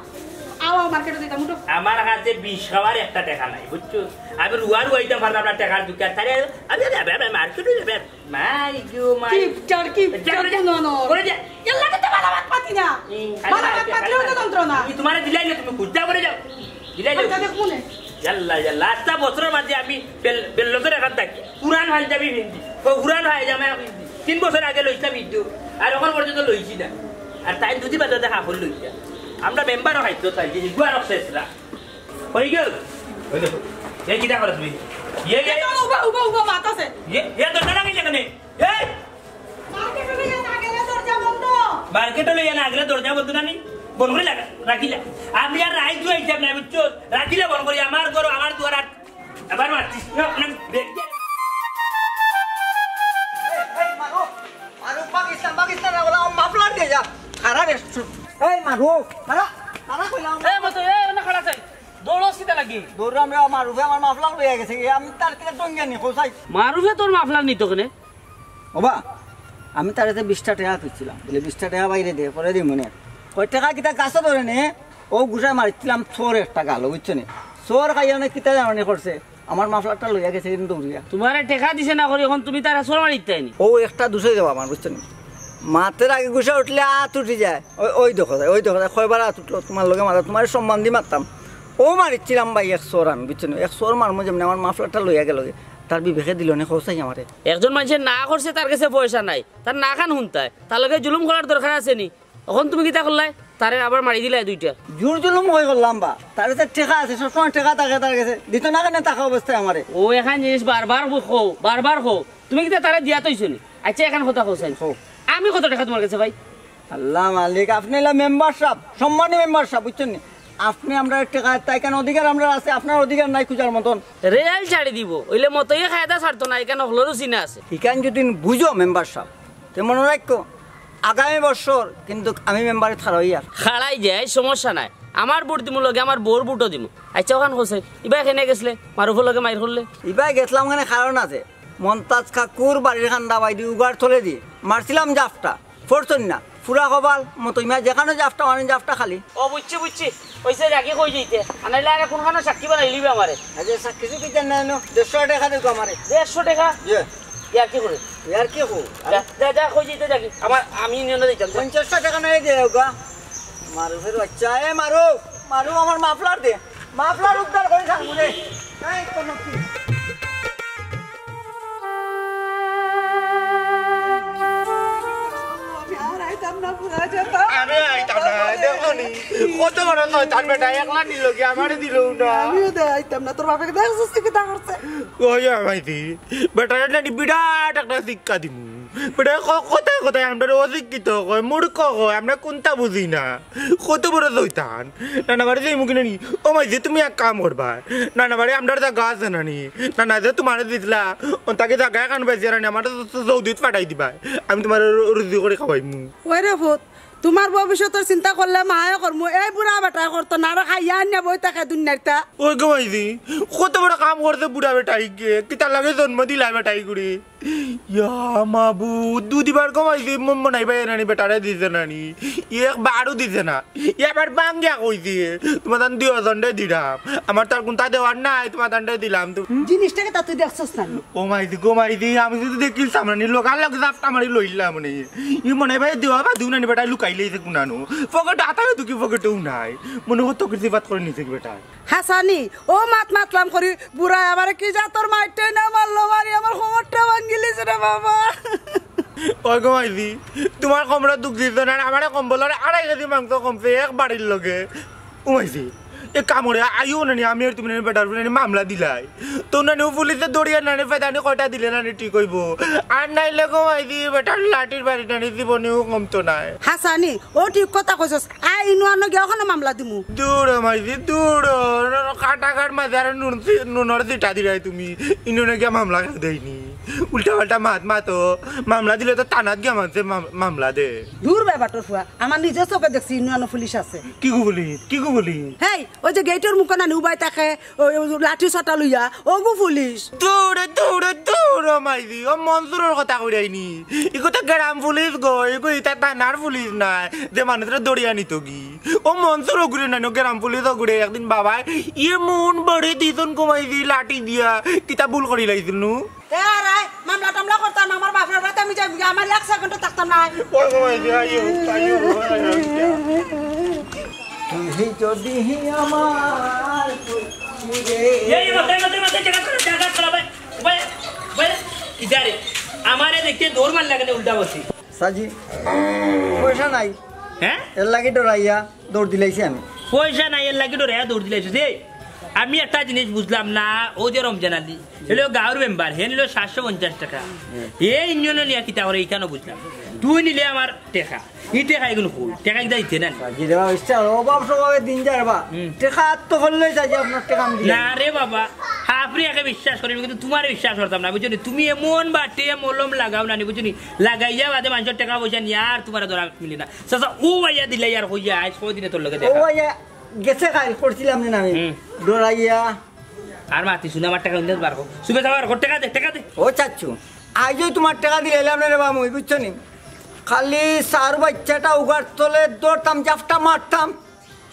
আও, আও, মার্কেটো যাইতাম, উঠো। আমার কাছে বিষ খাওয়ার একটা টেকা নাই, বুঝছো? আমি রুয়া রুয়াইতাম পারলাম না টেকার দুঃখে। তাহলে আমি, আমি, আমি, আমি মার্কেটো যাবে। মাই গো, মাই। কিপটার, কিপটার, যা, যা, যা। কোনো নয়। করে যা। এর লাগে তো বালা ভাত পাতি না। হুম, বালা ভাত পাতিলেও তো যন্ত্রণা। তুমি তোমার দিলাই না, তুমি খুঁজতে করে যাও। দিলাই যাও। আচ্ছা, দেখ মনে। ইয়াল্লা, ইয়াল্লা, আটটা বছরের মাঝে আমি বেল-, বেল্লতর এখান থাকি। পুরান পাঞ্জাবি পিন্দি, ও পুরান পায়জামা পিন্দি। তিন বছর আগে লইছিলাম ইদ্দু, আর এখন পর্যন্ত লইছি না। আর তাই দুদিন বাদে দেখা হল লইছিলাম। আমরা মেম্বারও খাইতো তাই, যে ইগু আরো শেষরা। হই গেল? হই গেল। এই কিতা করো তুমি? ইয়ে, ইয়ে। এটা উবা, উবা, উবা, মাত আছে। ইয়ে, ইয়ে, দরজা লাগাইলে কেনে? এই! মার্কেটো লইয়া না গেলে দরজা বন্ধ। মার্কেটো লইয়া না গেলে দরজা বন্ধ না নি? বন্ধ করে লাগা, রাখিলা। আমি আর রাইত আইতাম না, বুঝছো? রাখিলা বন্ধ করি, আমার ঘর, আমার দুয়ার আর আবার মারছিস না, না, দেখ। এই, এই, মারুফ, মারুফ, পাকিস্তান, পাকিস্তান, ওলা মাফলার দিয়ে যা। খারাপ রে, এই, মারুফ, খারাপ, খারাপ কইলাম। এই, মতো, এই, ওনা খারাপ চাই। দৌড়ো সিধা লাগি। দৌড়াম রে, মারুফে আমার মাফলার লইয়া গেছে। আমি তার কিনা টঙ্গিয়া নি, কোথায়? মারুফে তোর মাফলার নিত কেনে? ওবা, আমি তার কাছে বিশটা টেকা খুঁজছিলাম। বলে, "বিশটা টেকা বাইরে দে, পরে দিই মনে।" কয়, "টেকা কিতা গাছে ধরে নে?" অউ গুছায় মারিছিলাম চোর একটা গালো, বুঝছো নি? চোর খাইয়া না কিতা জানো নি করছে, আমার মাফলারটা লইয়া গেছে কিন্তু দৌড়িয়া। তুমারে টেকা দিছে না করি, অখন তুমি তারে চোর মারিতায় নি? অউ একটা দুষ অই যাবো আমার, বুঝছো নি? মাতের আগে গুছা উঠলে আত উঠি যায়। ওই, ওই দেখো, ওই দেখো, কয়বার আত উঠলো তুমার লগে মারা, তুমারে সম্মান দি মারতাম। অউ মারিছিলাম ভাই এক চোর আমি, বুঝছো নি? এক চোর মারমু যেমনে আমার মাফলারটা লইয়া গেলোগি, তার বিবেকে দিলো নি, কও চাই আমারে। একজন মানষে না করছে, তার গেছে পয়সা নাই, তার না খান হুনতায়, তার লগে জুলুম করার দরকার আছে নি? অখন তুমি কিতা করলায়? তারে আবার মারি দিলায় দুইটা। জুর জুলুম কই করলাম বা? তার গেছে টেকা আছে, সবসময় টেকা থাকে তার গেছে। দিত না কেনে থাকা অবস্থায় আমারে? অউ এখান জিনিস বারবার কও, বারবার কও। তুমি কিতা তারে দিয়া থইছো নি? আচ্ছা, এখান কথা কও চাইন। কও। আমি কত টেকা তুমার গেছে পাই? আল্লাহ মালিক, আপনে অইলা মেম্বার সাব, সম্মানী মেম্বার সাব, বুঝছইন নি? আপনে আমরার টেকা, তাই কেন অধিকার আমরার আছে, আপনার অধিকার নাই খুজার মতন। রেল ছাড়ি দিবো, অইলে মতইয়ে কায়দা ছাড়তো না, ইখান হকলরউ চিনা আছে। ইখান যুদি বুঝো মেম্বার সাব, তে মনো রাখো, আগামী বছর কিন্তু আমি মেম্বারে খাড়াই আর। খাড়াই যায়, সমস্যা নাই। আমার ভোট দিমু লগে, আমার বউর ভোটও দিমু। আচ্ছা, অখান কও চাইন, ইবায় কেনে গেছলে? মারুফর লগে মাইর করলে? ইবায় গেছলাম কেনে কারণ আছে। মন্তাজ কাকুর বাড়ির কান্দা বাইদি উগার তলেদি মারছিলাম জাফটা। ফরছইন না। ফুরা কপাল, মতই মিয়া যেখানো জাফটা মানে জাফটা খালি। ও বুঝছি, বুঝছি। অইছে যাকি কই যাইতে। আনাইলে আরে কুনখানো সাক্ষী বানাইলিবা আমারে। আচ্ছা, সাক্ষী সুক্ষী দেন না এনো। দেড়শো টেকা দেউক্কা আমারে। দেড়শো টেকা? ইয়ে। ইয়ার কি করে? ইয়ার কি কো? যা, যা, যা, কই যাইতে যাকি। আমার, আমি ইউনিয়নে যাইতাম, যা। পঞ্চাশটা টেকা নাই দে ওগা। মারুফের বাচ্চা, এ মারুফ, মারুফ আমার মাফলার দে। মাফলার উদ্ধার করি থাকবো রে। এই তো নকি। আমি আর আইতাম না, পুরা যেতাম। আমি আইতাম না, দেখো নি? কত বড় শয়তান বেটা, একলা নিল কি, আমারে দিল না। আমিও দে আইতাম না, তোর বাপে দেখছস তুই কিতা করছে? ওই আমাইদি, বেটারে নানি বিরাট একটা শিক্ষা দিমু। বেটা ক-, কথায় কথায় আমরারে অশিক্ষিত কয়, মূর্খ কয়, আমরা কুন্তা বুঝি না। কত বড় শয়তান। নানা বাড়ি যাইমু কিনা নি? ও মাইজি, তুমি এক কাম করবা। নানা বাড়ি আমরার জাগা আছে না নি? নানায় যে তুমারে দিছলা, অন থাকি জাগা এখান বেচিয়া নানি, আমারে তো, তো সৌদিত পাঠাই দিবা। আমি তুমারে রু-, রুজি করি খাওয়াইমু। ওই রে ফুত, তুমার ভবিষ্যতর চিন্তা করলে মায়ে করমু। এই বুড়া বেটায় করতো না, আরো খাইয়া আনিয়া বই থাকে দুনিয়ারটা। ওই গো মাইজি, কত বড় কাম করছে বুড়া বেটাইগে, কিতার লাগি জন্ম দিলা বেটাইগুরে। ইয়া মাবুদ, দুদিবার কমাইছি, মন মনাই ভাই নানি বেটারে দিছে নানি, একবারও দিছে না। এবার বাঙ্গিয়া কইছে, তুমার তান দুইজনরে দিলাম, আমার তার কুন্তা দেওয়ার নাই, তুমার তানরে দিলাম। তো জিনিসটাকে তা তুই দেখছস না নি? ও মাইদি, গো মাইদি, আমি যদি দেখিলতাম নানি, লোকাল লোক জাপটা মারি লইলাম নি। ই মনে ভাই দেওয়া বা দিও নানি বেটায় লুকাইলাইছে কুনানো। পকেটে আতায় দুকি পকেটেও নাই। মনে হয় তোকে জিবাত করে নিছে বেটায়। হাসানি, ও মাত মাতলাম করি, বুড়ায় আমারে কি জাতর মাইরটাই না মারলো, মারি আমার কোমরটা ভাঙ্গিলিছে রে বাবা। ওই গো মাইজি, তুমার কোমরে দুখ দিছে না, আমারে কম্বলর আড়াই কেজি মাংস কমছে এক বাড়ির লগে। ও মাইজি, এ কামড়ে আইও নানি, আমি আর তুমি নানি বেটার উপরে নানি মামলা দিলাই। তো নানি ও পুলিশে দড়িয়া নানি ফেদানি কয়টা দিলে নানি ঠিক অইবো। আর নাইলে গো মাইজি, বেটার লাঠির বাড়ি নানি জীবনেও কমতো নায়। হাসানি, ও ঠিক কথা কইছস। আয়, ইনু আনো গিয়া অখানো মামলা দিমু। দূর ও মাইজি, দূর ও। কাটা কার মাঝে আর নুন, নুনর দিটা দিরায় তুমি। ইনু না গিয়া মামলা কেউ দেয়নি। উল্টা পাল্টা মাত মাতো। মামলা দিলে তো থানাত গিয়া মানষে মাম-, মামলা দে। দূর বে বাটর ফুয়া, আমার নিজর চোখে দেখছি ইনু আনো পুলিশ আছে। কি গো পুলিশ? কি গো পুলিশ? হেই, ওই যে গেইটর মুখো নানি উবাই থাকে, ওই, ওই লাঠি সোটা লইয়া, ওগু পুলিশ। দূর, দূর, দূর, ও মাইজি, ও মনসুরর কথা কইরায়নি। ইগু তো গ্রাম পুলিশ গো, ইগু ইতা থানার পুলিশ নায়, যে মানুষরে দড়িয়া নিতো গি। ও মনসুর ওগুরে নানি, ও গ্রাম পুলিশ ওগুরে, একদিন বাবায় এমন বাড়ি দিছইন গো মাইজি লাঠি দিয়া, কিতা ভুল করিলাইছিল নু? এ আর আয়, মামলা টামলা করতাম না, আমার বাপের বাড়িত আমি যাইমু গি, আমার এক সেকেন্ডও থাকতাম না। ওই গো মাইজি, আইও, আইও, আইও। তুই যদি আমার এই, এই, মাথায়, মাথায়, মাথায়, জায়গা করো, জায়গা করো, ভাই। ভাই, ভাই, কিতা রে? আমারে দেখতে দৌড় মারলা কেনে উল্টা বসি? সাজি, পয়সা নাই। হ্যাঁ? এর লাগি ডরাইয়া দৌড় দিলাইছি আমি। পয়সা নাই, এর লাগি ডরাইয়া দৌড় দিলাইছি রে। আমি একটা জিনিস বুঝলাম না, ও যে রমজান আলী, হলো গাঁওর মেম্বার, হে নিল সাতশো পঞ্চাশ টেকা। হে ইউনিয়নে নিয়া কিতা করে, ইখানও বুঝলাম। তুই নিলে আমার টেকা। ই টেকা ইগুন কই? টেকা কিতা দিতে না নি? জি রে বাবা, ইচ্ছা অভাব স্বভাবে দিন যায় রে বাবা। হুম। টেকা আর তো করলেই চাই যে আপনার টেকা আমি দিলাম। না রে বাবা, আপনি একে বিশ্বাস করি, কিন্তু তুমারে বিশ্বাস করতাম না, বুঝছো নি? তুমি এমন বাটে মলম লাগাও না নি, বুঝছো নি? লাগাইয়া বাদে মানষর টেকা পয়সা নিয়া আর তুমারে ধরা মিলে না। চাচা, ও আইয়া দিলাই আর কইয়া, আইজ কয়দিনে তোর লগে ও দেখা। আইয়া গেছে কাইল করছিলাম নি আমি। হুম। ডরাইয়া। আর মাতিস না, আমার টেকা উন্নত বার কর। সুবে যাওয়ার কর, টেকা দে, টেকা দে। ও চাচ্চু, আইজই তুমার টেকা দিলাইলাম না রে বাবা, মুই বুঝছো নি? খালি সার বাচ্চাটা উগার তলে ধরতাম, জাফটা মারতাম।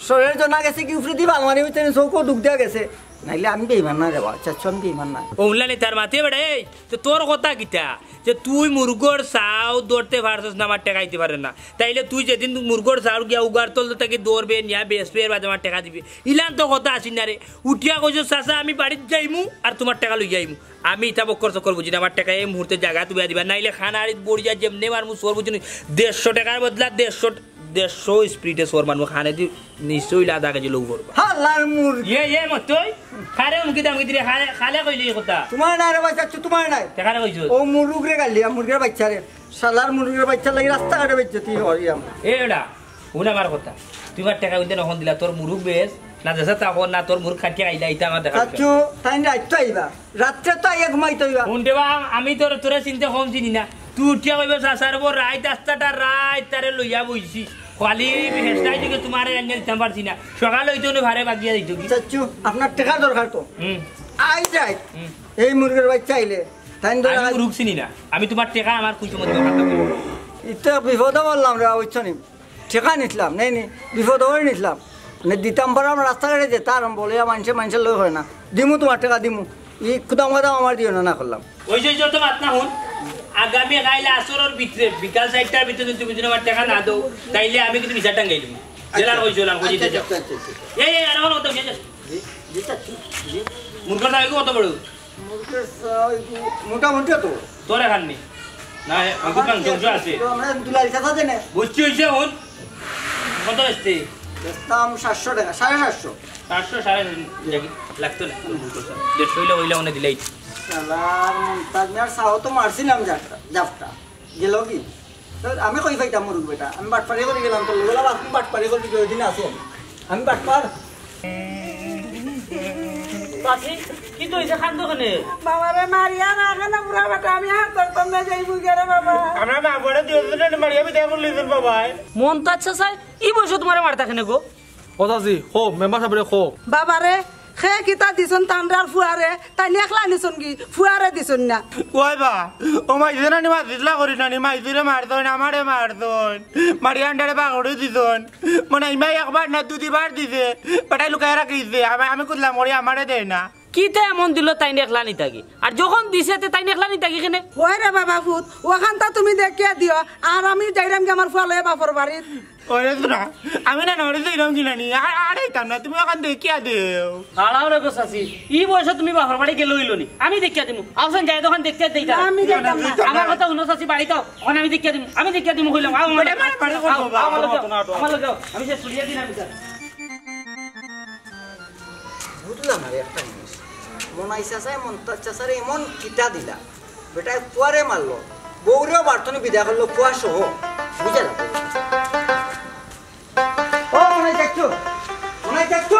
শরীর জানা গেছে কি উপরে দি আলমারি ভিতরে চোখও ঢুক দিয়া গেছে। নাইলে আমি বেইমান না রে বা, চাচ্ছু আমি বেইমান না। ও উল্লানি তার মাতে বেটা, এই তো তোর কথা কিতা? যে তুই মুরগর চাও ধরতে পারছস না, আমার টেকা দিতে পারে না, তাইলে তুই যেদিন মুরগর চাও গিয়া উগার তল থাকি ধরবে, নিয়া বেচবে, এর বাদে আমার টেকা দিবে। ইলান তো কথা আসি না রে। উঠিয়া কইছস, "চাচা, আমি বাড়িত যাইমু আর তুমার টেকা লইয়া আইমু।" আমি ইতা বক্কর চক্কর বুঝি না, আমার টেকা এই মুহূর্তে জাগাত উবাই দিবা, নাইলে খানারিত বড়িয়া যেমনে মারমু চোর বুঝি নি। দেড়শো টেকার বদলা দেড়শো, দেড়শো স্পিডে চোর মারমু, খানে দি নিশ্চয় ইলা আধা কেজি লউ করবা। হালার মুরগি। ইয়ে, ইয়ে, মতই। খারে উমকি দামকি দিলে, খালে, খালে কইলি এই কথা। তুমার নাই রে বা চাচ্ছু, তুমার নাই। তে খারে কইছস? ও মুরুগরে গালি, আর মুরগির বাচ্চারে। শালার মুরগির বাচ্চার লাগি রাস্তাঘাটে বেইজ্জতি করিয়াম। এ বেটা, হুন আমার কথা। তুই আমার টেকা উনতে নখন দিলা, তোর মুরুগ বেচ, না দেশে থাকো, না তোর মুরুগ খাটিয়া খাইলা, ইতা আমার দেখা দরকার। চাচ্ছু, তাইন রাইত তো আইবা। রাত্রে তো আইয়া ঘুমাইতে অইবা। হুন রে বা, আমি তোর, তোরে চিনতে কম চিনি না। তুই উঠিয়া কইবে, "চাচার বউ রাইত আস্তাটা রাইত তারে লইয়া বইছি। খালি হেসলাই দিকে তুমারে আনিয়া দিতাম পারছি না।" সকাল অইতে অনে ভারে বাগিয়া দিত কি? চাচ্ছু, আপনার টেকা দরকার তো। হুম। আই যায়। হুম। এই মুরগির বাচ্চা আইলে, তাইন ধরে আমি আই- মুরুগ চিনি না। আমি তুমার টেকা আমার খুশি মতো খাতা। ইতা বিপদে বললাম রে, বুঝছো নি? টেকা নিছলাম, নেই নি, বিপদ অই নিছলাম। মানে দিতাম পারলাম রাস্তাঘাটে যে তার বলে মানষে, মানষের লগে অয় না। দিমু তুমার টেকা দিমু। ই কুদাম কাদাম আমার দিও না, না করলাম। ওই যে যত মাত না হুন, আগামী কাইল আসরর ভিতরে, বিকাল চাইরটার ভিতরে যদি তুমি যদি আমার টেকা না দেও, তাইলে আমি কিন্তু বিচার টাঙ্গাই দিমু। জেলার ওই জেলার ওই আচ্ছা, যে আচ্ছা, আচ্ছা, আচ্ছা। এই, এই, আর আমার কথা শেষ। জি, জি, চাচ্ছু, জি। মুরগর দাম কত বড়? মুরগর দাম একটু মোটামুটি তো। তোর এখান নি? না, এ, আমার অঙ্কুর মাংস আছে। তো আমরা দুলাল চাচা দেনে। বুঝছি, হইছে, হুন। কত বেচতে? বেচতাম সাতশো টেকা, সাড়ে সাতশো। সাতশো, সাড়ে সাতশো, দেখি, লাগতো না, কোনো ভুল করছো। দেড়শো অইলে, অইলে অনে দিলাই। শালার মন্তাজ মিয়ার চাও তো মারছিলাম জাপটা, জাপটা। গেল কি? তো আমি কই পাইতাম মুরুগ বেটা? আমি বাটপারি করি গেলাম, তোর লগে বাটপারি করি ওই দিন আসি আমি। আমি বাটপার। বাকি, কিতা অইছে, কান্দো কেনে? বাবারে, মারিয়া না কেনে বুড়া বেটা, আমি হাত ধরতাম না, যাইমু গি রে বাবা। আমরা মা বড় দিও দিন মারিয়া বিদায় করলি দিন বাবা। মন্তাজ চাচায়, ই বয়সো তুমারে মারতা কেনে গো? ও চাচি, কও, মেম্বার সাবরে কও। বাবারে, কে কিতা দিছইন তানরার ফুয়ারে, তাইন একলা নিছইন গি, ফুয়ারে দিছইন না। ওই বা, ও মাইজি না নি, মাইজিলা করি না নি, মাইজিরে মারছইন, আমারে মারছইন, মারিয়া আন্ডারে পাকড়ি দিছইন। মানে ইমাই একবার না দুইবার দিছে, বেটায় লুকাইয়া রাখিছে, আমি, আমি কুদলাম করি, আমারে দেয় না। কিতা এমন দিলো তাইন একলা নিতা গি? আর যখন দিছে তে তাইন একলা নিতা গি কেনে? ওই রে বাবা ফুত, অখানতা তুমি দেখিয়া দিও, আর আমি যাইরাম গি আমার ফুয়া লইয়া বাপর বাড়িত। ওরে শোনা, আমি না নড়ে যাইরাম গি নানি, আর, আর আইতাম না, তুমি অখান দেখিয়া দেও। হারাও রে গো চাচি, ই বয়সো তুমি বাপর বাড়ি গেলে অইলো নি? আমি দেখিয়া দিমু। আও চাইন যাই অখান দেখিয়া দেই তা। আমি যাইতাম না। আমার কথা হুনো চাচি, বাড়িত আও। অখন আমি দেখিয়া দিমু, আমি দেখিয়া দিমু কইলাম। আও, আমার লগে আও, আমার লগে আও, আমার লগে আও। আমি শেষ করিয়া দিলাম ইতা। বুঝলাম না রে একটা জিনিস, মনাই চাচায় মন্তাজ চাচারে এমন কিতা দিলা, বেটায় ফুয়ারে মারলো, বউরেও বাড়তনি বিদায় করলো, ফুয়া সহ। বুঝে না তো। ও মনাই চাচ্ছু, মনাই চাচ্ছু,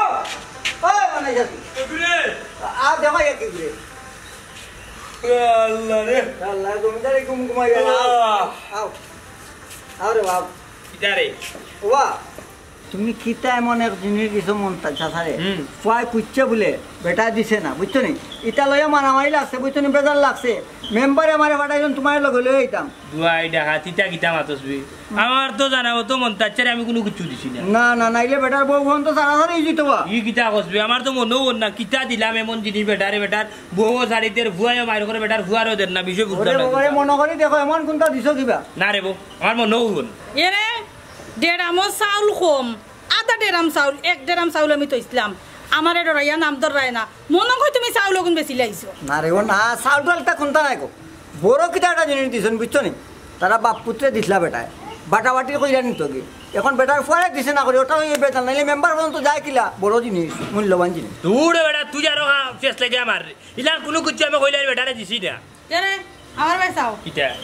ও মনাই চাচ্ছু। এগুরে। আ, দেখো এক এগুরে। আল্লাহ রে। আল্লাহ, জমিদারে ঘুম ঘুমাই গেল। আল্লাহ। আও। আও রে বাপ। কিতা রে? ওয়া। তুমি কিতা এমন এক জিনিস দিছো মন্তাজ চাচারে? হুম। ফুয়ায় খুঁজছে বুলে, বেটায় দিছে না, বুঝছো নি? ইতা লইয়া মারামারি লাগছে, বুঝছো নি? বেজার লাগছে। মেম্বারে আমারে পাঠাইছইন, তুমারে লগে লইয়া আইতাম। দুয়াই ডাকাত, ইতা কিতা মাতস বে? আমার তো জানা মতো মন্তাজ চাচারে আমি কুনু কিচ্ছু দিছি না। না, না, নাইলে বেটার বউ অখন তো সারাসারি অই যিতো বা। ই কিতা কস বে? আমার তো মনেও অর না, কিতা দিলাম এমন জিনিস বেটারে, বেটার বউও ছাড়ি দের, ফুয়ায়ও মাইর করে, বেটার ফুয়ারও দের না, বিষয় বুঝলাম ওরে না বাবারে, কিতা। মনো করি দেখো, এমন কুনটা দিছো কিবা? না রে বউ, আমার মনেও অর না। এরে, ডেরামো চাউল কম, আধা ডেরাম চাউল, এক ডেরাম চাউল আমি থইছলাম। আমারে ডরাইয়া নাম ধররায় না। মনো কয় তুমি চাউল অগুন বেচিলাইছো। না রে, ও না, চাউল টাউল ইতা কুনতা নায় গো। বড় কিতা একটা জিনিস দিছইন, বুঝছো নি? তারা বাপ পুত্রে দিছলা বেটায়। বাটাবাটি কইরা নিতো গি। অখন বেটার ফুয়ারে দিছে না করি, ওটা অইয়া বেজার, নাইলে মেম্বার পর্যন্ত যায় কিলা? বড় জিনিস, মূল্যবান জিনিস। দূর বেটা, তুই আরো ফেস লাগে আমার। ইলা কুনু কিচ্ছু আমি কইলে আমি বেটারে দিছি না। এরে, আমার বায় চাও। কিতা?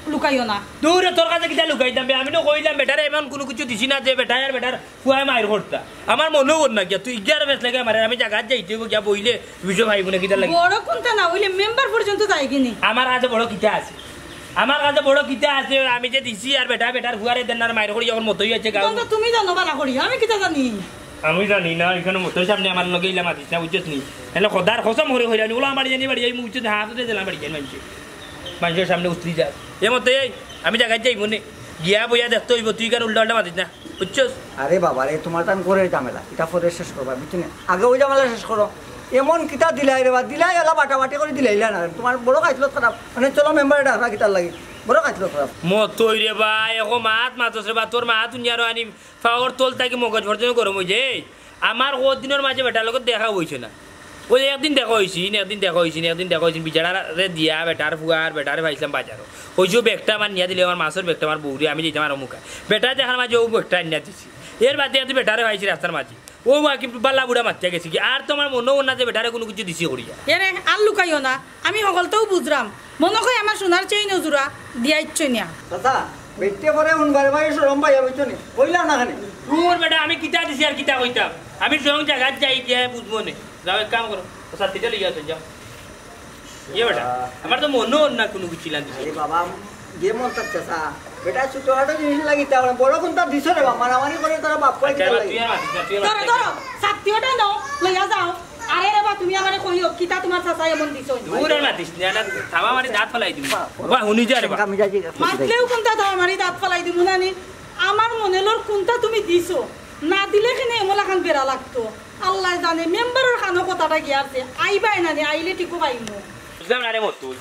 লুকাইও না। দূরে, তোর কাছে কিতা লুকাইতাম বে? আমি তো কইলাম বেটারে এমন কুনু কিচ্ছু দিছি না যে বেটায় আর বেটার ফুয়ায় মাইর করতা। আমার মনেও অর না গিয়া, তুই গিয়া আর বেশ লাগে আমার, আমি জাগাত যাইতে অইবো গিয়া বইলে বুঝো ভাই বোনে কিতা লাগে। বড় কুনতা না অইলে মেম্বার পর্যন্ত যায় গি নি? আমার কাছে বড় কিতা আছে? আমার কাছে বড় কিতা আছে? আমি যে দিছি আর বেটায় বেটার ফুয়ারে দের না আর মাইর করি অখন মতই আছে গাঁও। তখন তো তুমি জানো ভালা করি, আমি কিতা জানি? আমি জানি না, ইখানো মতইর সামনে আমার লগে ইলা মাতিস না, বুঝছস নি? এনে খোদার কসম করি কইরাম নি, ওলা বাড়ি জানি বাড়ি, আমি বুঝছস নি, হাত উঠে দিলাম বাড়ি জানি মানষে। মানষর সামনে উতরি যাস। এ মতই, এই, আমি জাগাত যাইমু নে। গিয়া বইয়া দেখতে অইবো, তুই কেনে উল্টা উল্টা মাতিস না, বুঝছস? আরে বাবা রে, তুমার তান ঘরর ঝামেলা, ইটা পরে শেষ করবা, বুঝছো নি? আগে অউ ঝামেলা শেষ করো। এমন কিতা দিলাই রে বা, দিলাই অলা বাটাবাটি করি দিলাইলা না, তুমার বড় খাইছলত খারাপ। মানে চলো মেম্বাররে ডাকরা কিতার লাগি, বড় খাইছলত খারাপ। মতই রে বা, এখন মাত মাতস রে বা, তোর মাত হুনিয়া আরো আনি পাওর তল থাকি মগজ পর্যন্ত গরম অইযায়। আমার কদিনর মাঝে বেটার লগে দেখা অইছে না। অউ একদিন দেখা অইছিল, একদিন দেখা অইছিল, একদিন দেখা অইছিল, বেটারে দিয়া, বেটার ফুয়ার, বেটারে পাইছলাম বাজারো। কইছি, "ব্যাগটা আমার নিয়া দিলে, আমার মাছর ব্যাগটা আমার বউরে, আমি যাইতাম আরো মুখা।" বেটা দেখার মাঝে অউ ব্যাগটা আনিয়া দিছি। এর বাদে একদিন বেটারে পাইছি রাস্তার মাঝে। অউ আর কি বালা বুড়া মাতিয়া গেছে কি, আর তো আমার মনো অর না যে বেটারে কুনু কিছু দিছি করিয়া। এরে আর লুকাইও না, আমি হকলতাউ বুঝরাম। মনো কয় আমার সোনার চেইন অজুড়া দিয়াইচ্ছইন না। চাচা, বেটিয়ে পরে হুনবারে ভাই শরম পাইয়া, বুঝছো নি? কইলাম না কেনে? দূর বেটা, আমি কিতা দিছি আর কিতা কইতাম? আমি স্বয়ং জাগাত যাই গিয়া বুঝমু নে। যাও এক কাম করো, ও ছাত্তিটা লইয়া আসো, যাও। ইয়ে বেটা, আমার তো মনো অর না কুনু কিছু ইলান দিছি। আরে বাবা, যে মন তার চাচা, বেটা ছোটখাটো জিনিস লাগি তা বড় কুনতা দিছো রে বাবা, মারামারি করে তারা বাপ করে আচ্ছা, দিতে এবার লাগে। তুই আর মাতিস না, তুই আর ধরো, মাতিস না। ধরো, ছাত্তি ওটা নাও, লইয়া যাও। আরে রে বা, তুমি আমারে কইও, কিতা তুমার চাচা এমন দিছো? দূর আর মাতিস না, না, থাবা মারি দাঁত ফালাই দিমু। বাহ, হুনি যা রে বা। আমি যাই, যাই, যাই। মাতলেও কুনতা থাবা মারি দাঁত ফালাই দিমু না নি? আমার মনে লর কুনতা তুমি দিছো, না দিলে কেনে এমন লাখান বেড়া লাগতো। আল্লায় জানে, মেম্বারর কানো কথাটা গিয়াছে, আইবায় না নি, আইলে ঠিকউ পাইমু। বুঝলাম না রে মতুল,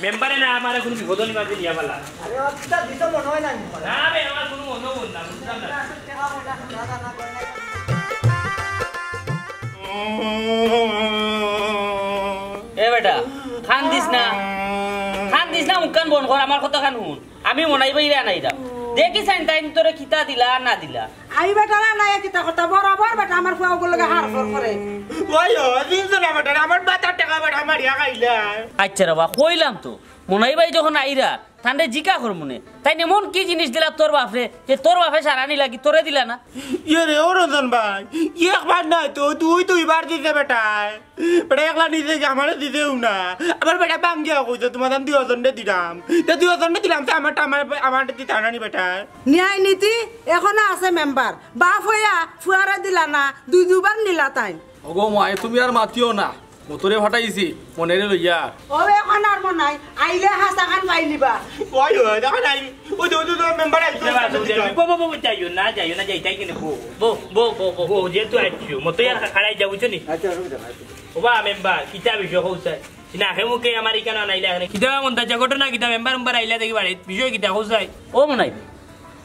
মেম্বারে না আমারে কুনু বিপদর মাঝে নিয়া ফালা। আরে, ও কিতা দিতো মনো অয় না নি? না রে, আমার কুনু মনো অর না, বুঝলাম না। এ বেটা, কান্দিস না, কান্দিস না, মুখখান বন্ধ কর, আমার কথাখান হুন। আমি মনাই ভাইরে আনাইরাম। দেখিছাইন তাইন তোরে কিতা দিলা আর না দিলা। আমি বেটারে আনাইয়া কিতা করতাম, বরাবর বেটা আমার ফুয়া অগুর লগে হারফর করে। ওই ও, দিন তো না বেটারে, আমার বাতার টেকা বেটা মারিয়া খাইলা। আচ্ছা রে বা, কইলাম তো, মনাই ভাই যখন আইরা, তানরে জিকা করমু নে। তাইন এমন কি জিনিস দিলা তোর বাপরে, যে তোর বাপে সারা নিলা কি তোরে দিলা না? ইয়ে রে, ও রঞ্জন ভাই, একবার নায় তো, দুই দুইবার দিছে বেটায়। বেটা একলা নিজে গিয়া আমারে দিছেউ না। আবার বেটা ভাঙ্গিয়া কইছে, "তুমার আমি দুইওজনরে দিলাম।" তে দুইওজনরে দিলাম, তে আমারটা আমার, আমারটা দিতা না নি বেটায়? ন্যায় নীতি এখনো আছে মেম্বার। বাপ অইয়া ফুয়ারে দিলা না, দুই দুইবার নিলা তাইন। ওগো মাই, তুমি আর মাতিও না। মতরে ফাটাইছি, মনাইরে লইয়া। ও এখন আর মনাই, আইলে হাছাখান পাইলিবা। ওই, ওই, দেখো নাই। ওই যে, ওই যে, ওই যে, মেম্বার আইছে, ওই যে, ওই যে, ওই যে, বো, বো, বো, বো, যাইও না, যাইও না, যাইতায় কেনে, বো। বো, বো, বো, বো, বো। বো, যেহেতু আইছো, মতো ইয়ার খাড়াই যাও, বুঝছো নি? আচ্ছা, অসুবিধা নাই। ও বা, মেম্বার, কিতা বিষয় কও চাই? না, হে মুখে আমার ইখানো আনাইলা এখানে। কিতা মন্তাজ, ঘটনা কিতা? মেম্বার, মেম্বার আইলা দেখি বাড়িত, বিষয় কিতা কও চাই? ও মনাই,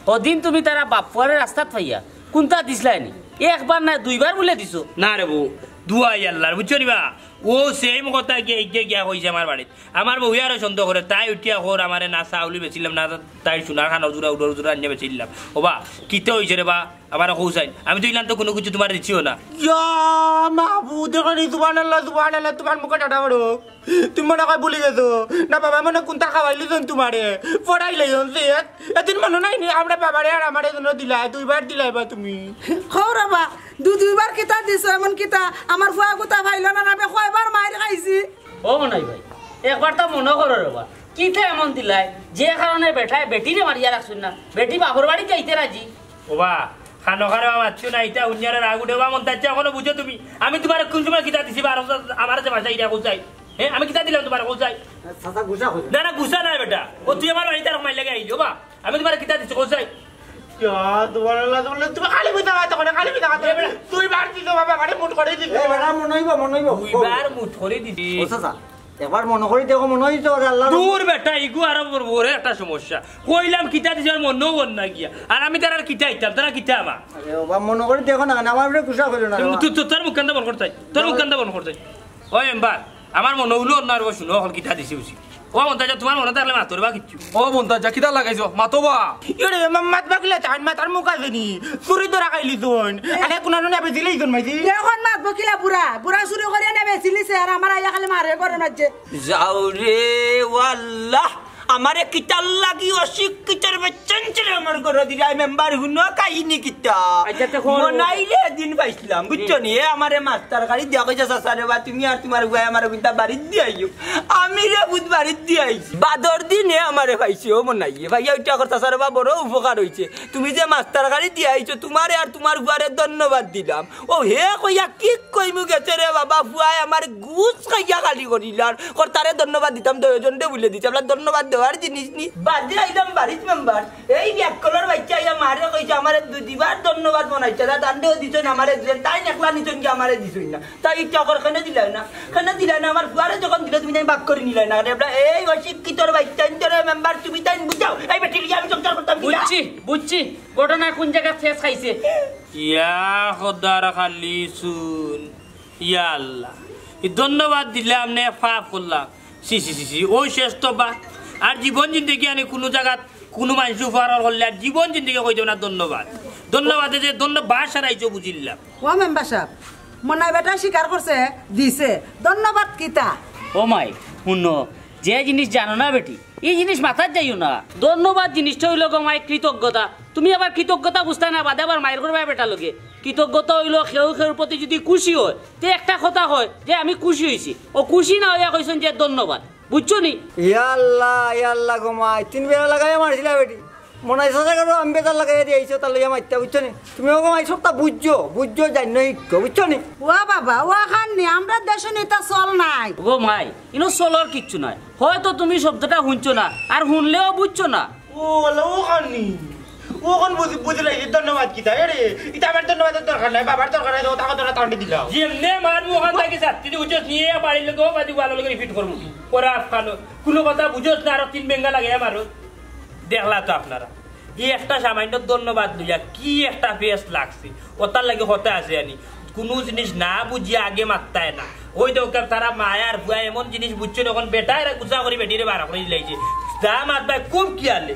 ওদিন তুমি তারা বাপ ফুয়ারে রাস্তাত পাইয়া কুনতা দিছলায় নি? একবার না দুইবার বুলে দিছো। না রে বো, দুয়াই আল্লাহর, বুঝছো নি বা? ও same কথা গিয়া, গিয়া, গিয়া কইছে আমার বাড়িত। আমার বউয়ে আরো সন্দেহ করে, তাই উঠিয়া কর আমারে না চাউলি বেচিলাম না, তাই সোনার খানর জুড়া, উডর জুড়া আনিয়া বেচিলাম। ও বা, কিতা অইছে রে বা? আমারে কও চাইন। আমি তো ইলান তো কুনু কিছু তুমারে দিছিও না। ইয়া মাবুদ, দেখো নি, সুবহানাল্লাহ, সুবহানাল্লাহ, তুমার মুখে ঠাডা পড়ুক। তুমি মনে কয় ভুলি গেছো। না বাবা, মনে কুনতা খাওয়াইলিছইন তুমারে। পড়াইলাইছইন যে। এদিন মনো নাই নি, আমরা বাবারে আর আমারে জন্য দিলায়, দুইবার দিলায় বা তুমি। কও রে বা, দুই দুইবার কিতা দিছো, এমন কিতা? আমার ফুয়া গুতা পাইলো না, আমি কয়বার মাইর খাইছি। ও মনাই ভাই, একবার তো মনো করো রে বা, কিতা এমন দিলায়, যে কারণে বেটায় বেটিরে মারিয়া রাখছইন না, বেটি বাপর বাড়িত যাইতে রাজি। ও বা, খানো খানো মাতছো না, ইতা হুনিয়ারে রাগ উঠে। ও বা, মন্তাজ, এখনো বুঝো তুমি? আমি তুমারে কুন সময় কিতা দিছি বা, আর আমার যে ভাষা ইটা কও চাই? হে, আমি কিতা দিলাম তুমারে কও চাই? চাচা, গুসা কইছো। না, না, গুসা নায় বেটা। ও তুই আমার বাড়িত আর মাইর লাগি আইলি, ও বা, আমি তুমারে কিতা দিছি কও চাই? ইয়া, সুবহানাল্লাহ, সুবহানাল্লাহ, তুমি খালি মিছা মাতো, খালি মিছা মাতো। এ বেটা। দুইবার দিছো বাবা, আমারে মুঠ করি দিছো। এ বেটা, মনো অইবো, মনো অইবো। দুইবার মুঠ করি দিছি। ও চাচা, একবার মনো করি দেখো, মনো অইতো পারে আল্লাহ। দূর বেটা, ইগু আরো বড়, বড় একটা সমস্যা। কইলাম কিতা দিছি, আর মনো অর না গিয়া। আর আমি তারার কিতা দিতাম, তারা কিতা আমার? আরে বাবা, মনো করি দেখো না, আমার উপরে গুসা করিও না রে বাবা। তুই, তুই, তোর মুখখানটা বন্ধ কর চাই, তোর মুখখানটা বন্ধ কর চাই। ওই মেম্বার, আমার মনো অইলো না রে, শুনো, অখন কিতা দিছি বুঝি। ও মন্তাজা, তুমার মনো থাকলে মাতো রে বা কিচ্ছু। ও মন্তাজা, কিতা লাগাইছো? মাতো বা। ইরে, মা-, মাতবা কিলা তান মাতার মুখ আছে নি? চুরি ধরা খাইলিছইন। আরে, কুনানো না বেচিলিছইন মাইজি। অখন মাতবো কিলা বুড়া? বুড়া চুরি করিয়া না বেচিলিছে, আর আমার আইয়া খালি মারে করে না যে। যাও রে, ও আল্লাহ। আমারে কিতার লাগি অশিক্ষিতর বাচ্চাইন্তরে আমার ঘরো দিলায়, মেম্বার হুনো কাহিনী কিতা? আচ্ছা, তে কও। মনাইরে এদিন পাইছলাম, বুঝছো নি? এ আমারে মাছ তরকারি দিয়া কইছে, "চাচা রে বা, তুমি আর তুমার ফুয়ায় আমারে কিতা বাড়িত দিয়াইও।" আমি রে বুধ বাড়িত দিয়াইছি। বাদর দিন এ আমারে পাইছে, ও মনাইয়ে। ভাইয়া, ওইটা কর, চাচা রে বা, বড় উপকার অইছে। তুমি যে মাছ তরকারি দিয়াইছো, তুমারে আর তুমার ফুয়ারে ধন্যবাদ দিলাম। ও হে কইয়া কি কইমু গেছে রে বাবা, ফুয়ায় আমার গুছ খাইয়া খালি করিলার। কর তারে ধন্যবাদ দিতাম, দুইওজনরে বুলে দিছি, আপনার ধন্যবাদ দেওয়া আর জিনিস নি বাদে আইলাম বাড়িত মেম্বার। এই এক কলর বাচ্চা আইয়া মারে কইছে, "আমারে দু-, দিবার ধন্যবাদ মনাইছে, তা তান্ডেও দিছইন, আমারে দিছইন, তাই নেকলা নিছইন কি আমারে দিছইন না?" তাই ইচ্ছা কর কেন দিলাই না, কেন দিলাই না? আমার ফুয়ারে যখন দিলে তুমি তাই বাক করে নিলাই না। আরে এবলা এই অশিক্ষিতর বাচ্চা, ইন্তরে মেম্বার তুমি তাই বুঝাও। এই বেটি লিয়া আমি সংসার করতাম কিলা? বুঝছি, বুঝছি, ঘটনা কোন জায়গা ঠেস খাইছে। ইয়া খোদার খালি শুন, ইয়া আল্লাহ, এই ধন্যবাদ দিলাম নে, পাপ করলাম। সি, সি, সি, সি, ওই শেষ তো বা। আর জীবন জিন্দেগি আনি কোনো জায়গাত কোনো মানুষ উপহার করলে আর জীবন জিন্দেগি কইতো না ধন্যবাদ। ধন্যবাদে যে ধন্যবাদ সারাইছো বুঝিলাম। ও মেম্বার সাহেব, মনাই বেটা স্বীকার করছে, দিছে। ধন্যবাদ কিতা? ও মাই, হুনো, যে জিনিস জানো না বেটি, এই জিনিস মাথাত যাইও না। ধন্যবাদ জিনিসটা হইলো গো মাই কৃতজ্ঞতা। তুমি আবার কৃতজ্ঞতা বুঝতা না, বাদে আবার মাইর করবা বেটা লগে। কৃতজ্ঞতা হইলো কেউ কেউর প্রতি যদি খুশি হয়, তে একটা কথা হয় যে, "আমি খুশি হইছি।" ও খুশি না হইয়া কইছেন যে, "ধন্যবাদ।" বুঝছো নি? ইয়া আল্লাহ, ইয়া আল্লাহ গো মাই, তিন বেলা লাগাইয়া মারছিলা বেটি। মনাই চাচা করো, আমি বেজার লাগাইয়া দিয়ে আইছো, তার লইয়া মারতা, বুঝছো নি? তুমি ও গো মাই সবটা বুঝছো, বুঝছো, জানো, শিখছো, বুঝছো নি? ও বাবা, ও খাননি, আমরা দেশে নেতা চল নাই। গো মাই, ইনো চলর কিচ্ছু নাই। হয়তো তুমি শব্দটা শুনছো না, আর শুনলেও বুঝছো না। ও আল্লাহ, ও খাননি, ও খান বুঝি, বুঝি লাগছে, ধন্যবাদ কিতা? এ রে, ইতা আমার ধন্যবাদর দরকার নাই, বাবার দরকার নাই, তো তাকে তোরা তান্ডে দিলাম। যেমনে মারমু ওখান থাকি যাত্রী বুঝছস, নিয়ে বাড়ির লোকেও বাজি ভালো লোকের রিপিট করমু। ওরা ভালো, কোনো কথা বুঝোস না, আরো তিন বেঙ্গা লাগে মারো। দেখলা তো আপনারা, এই একটা সামান্য ধন্যবাদ লইয়া কি একটা ফেস লাগছে। ওটার লাগি কথা আছে আনি, কোনো জিনিস না বুঝিয়া আগে মারতায় না। ওই দরকার তারা মায়ার বুয়া এমন জিনিস বুঝছে না, এখন বেটা এরা গুছা করে বেটিরে বার করে দিলাইছে। যা মাত ভাই খুব কিয়ালে।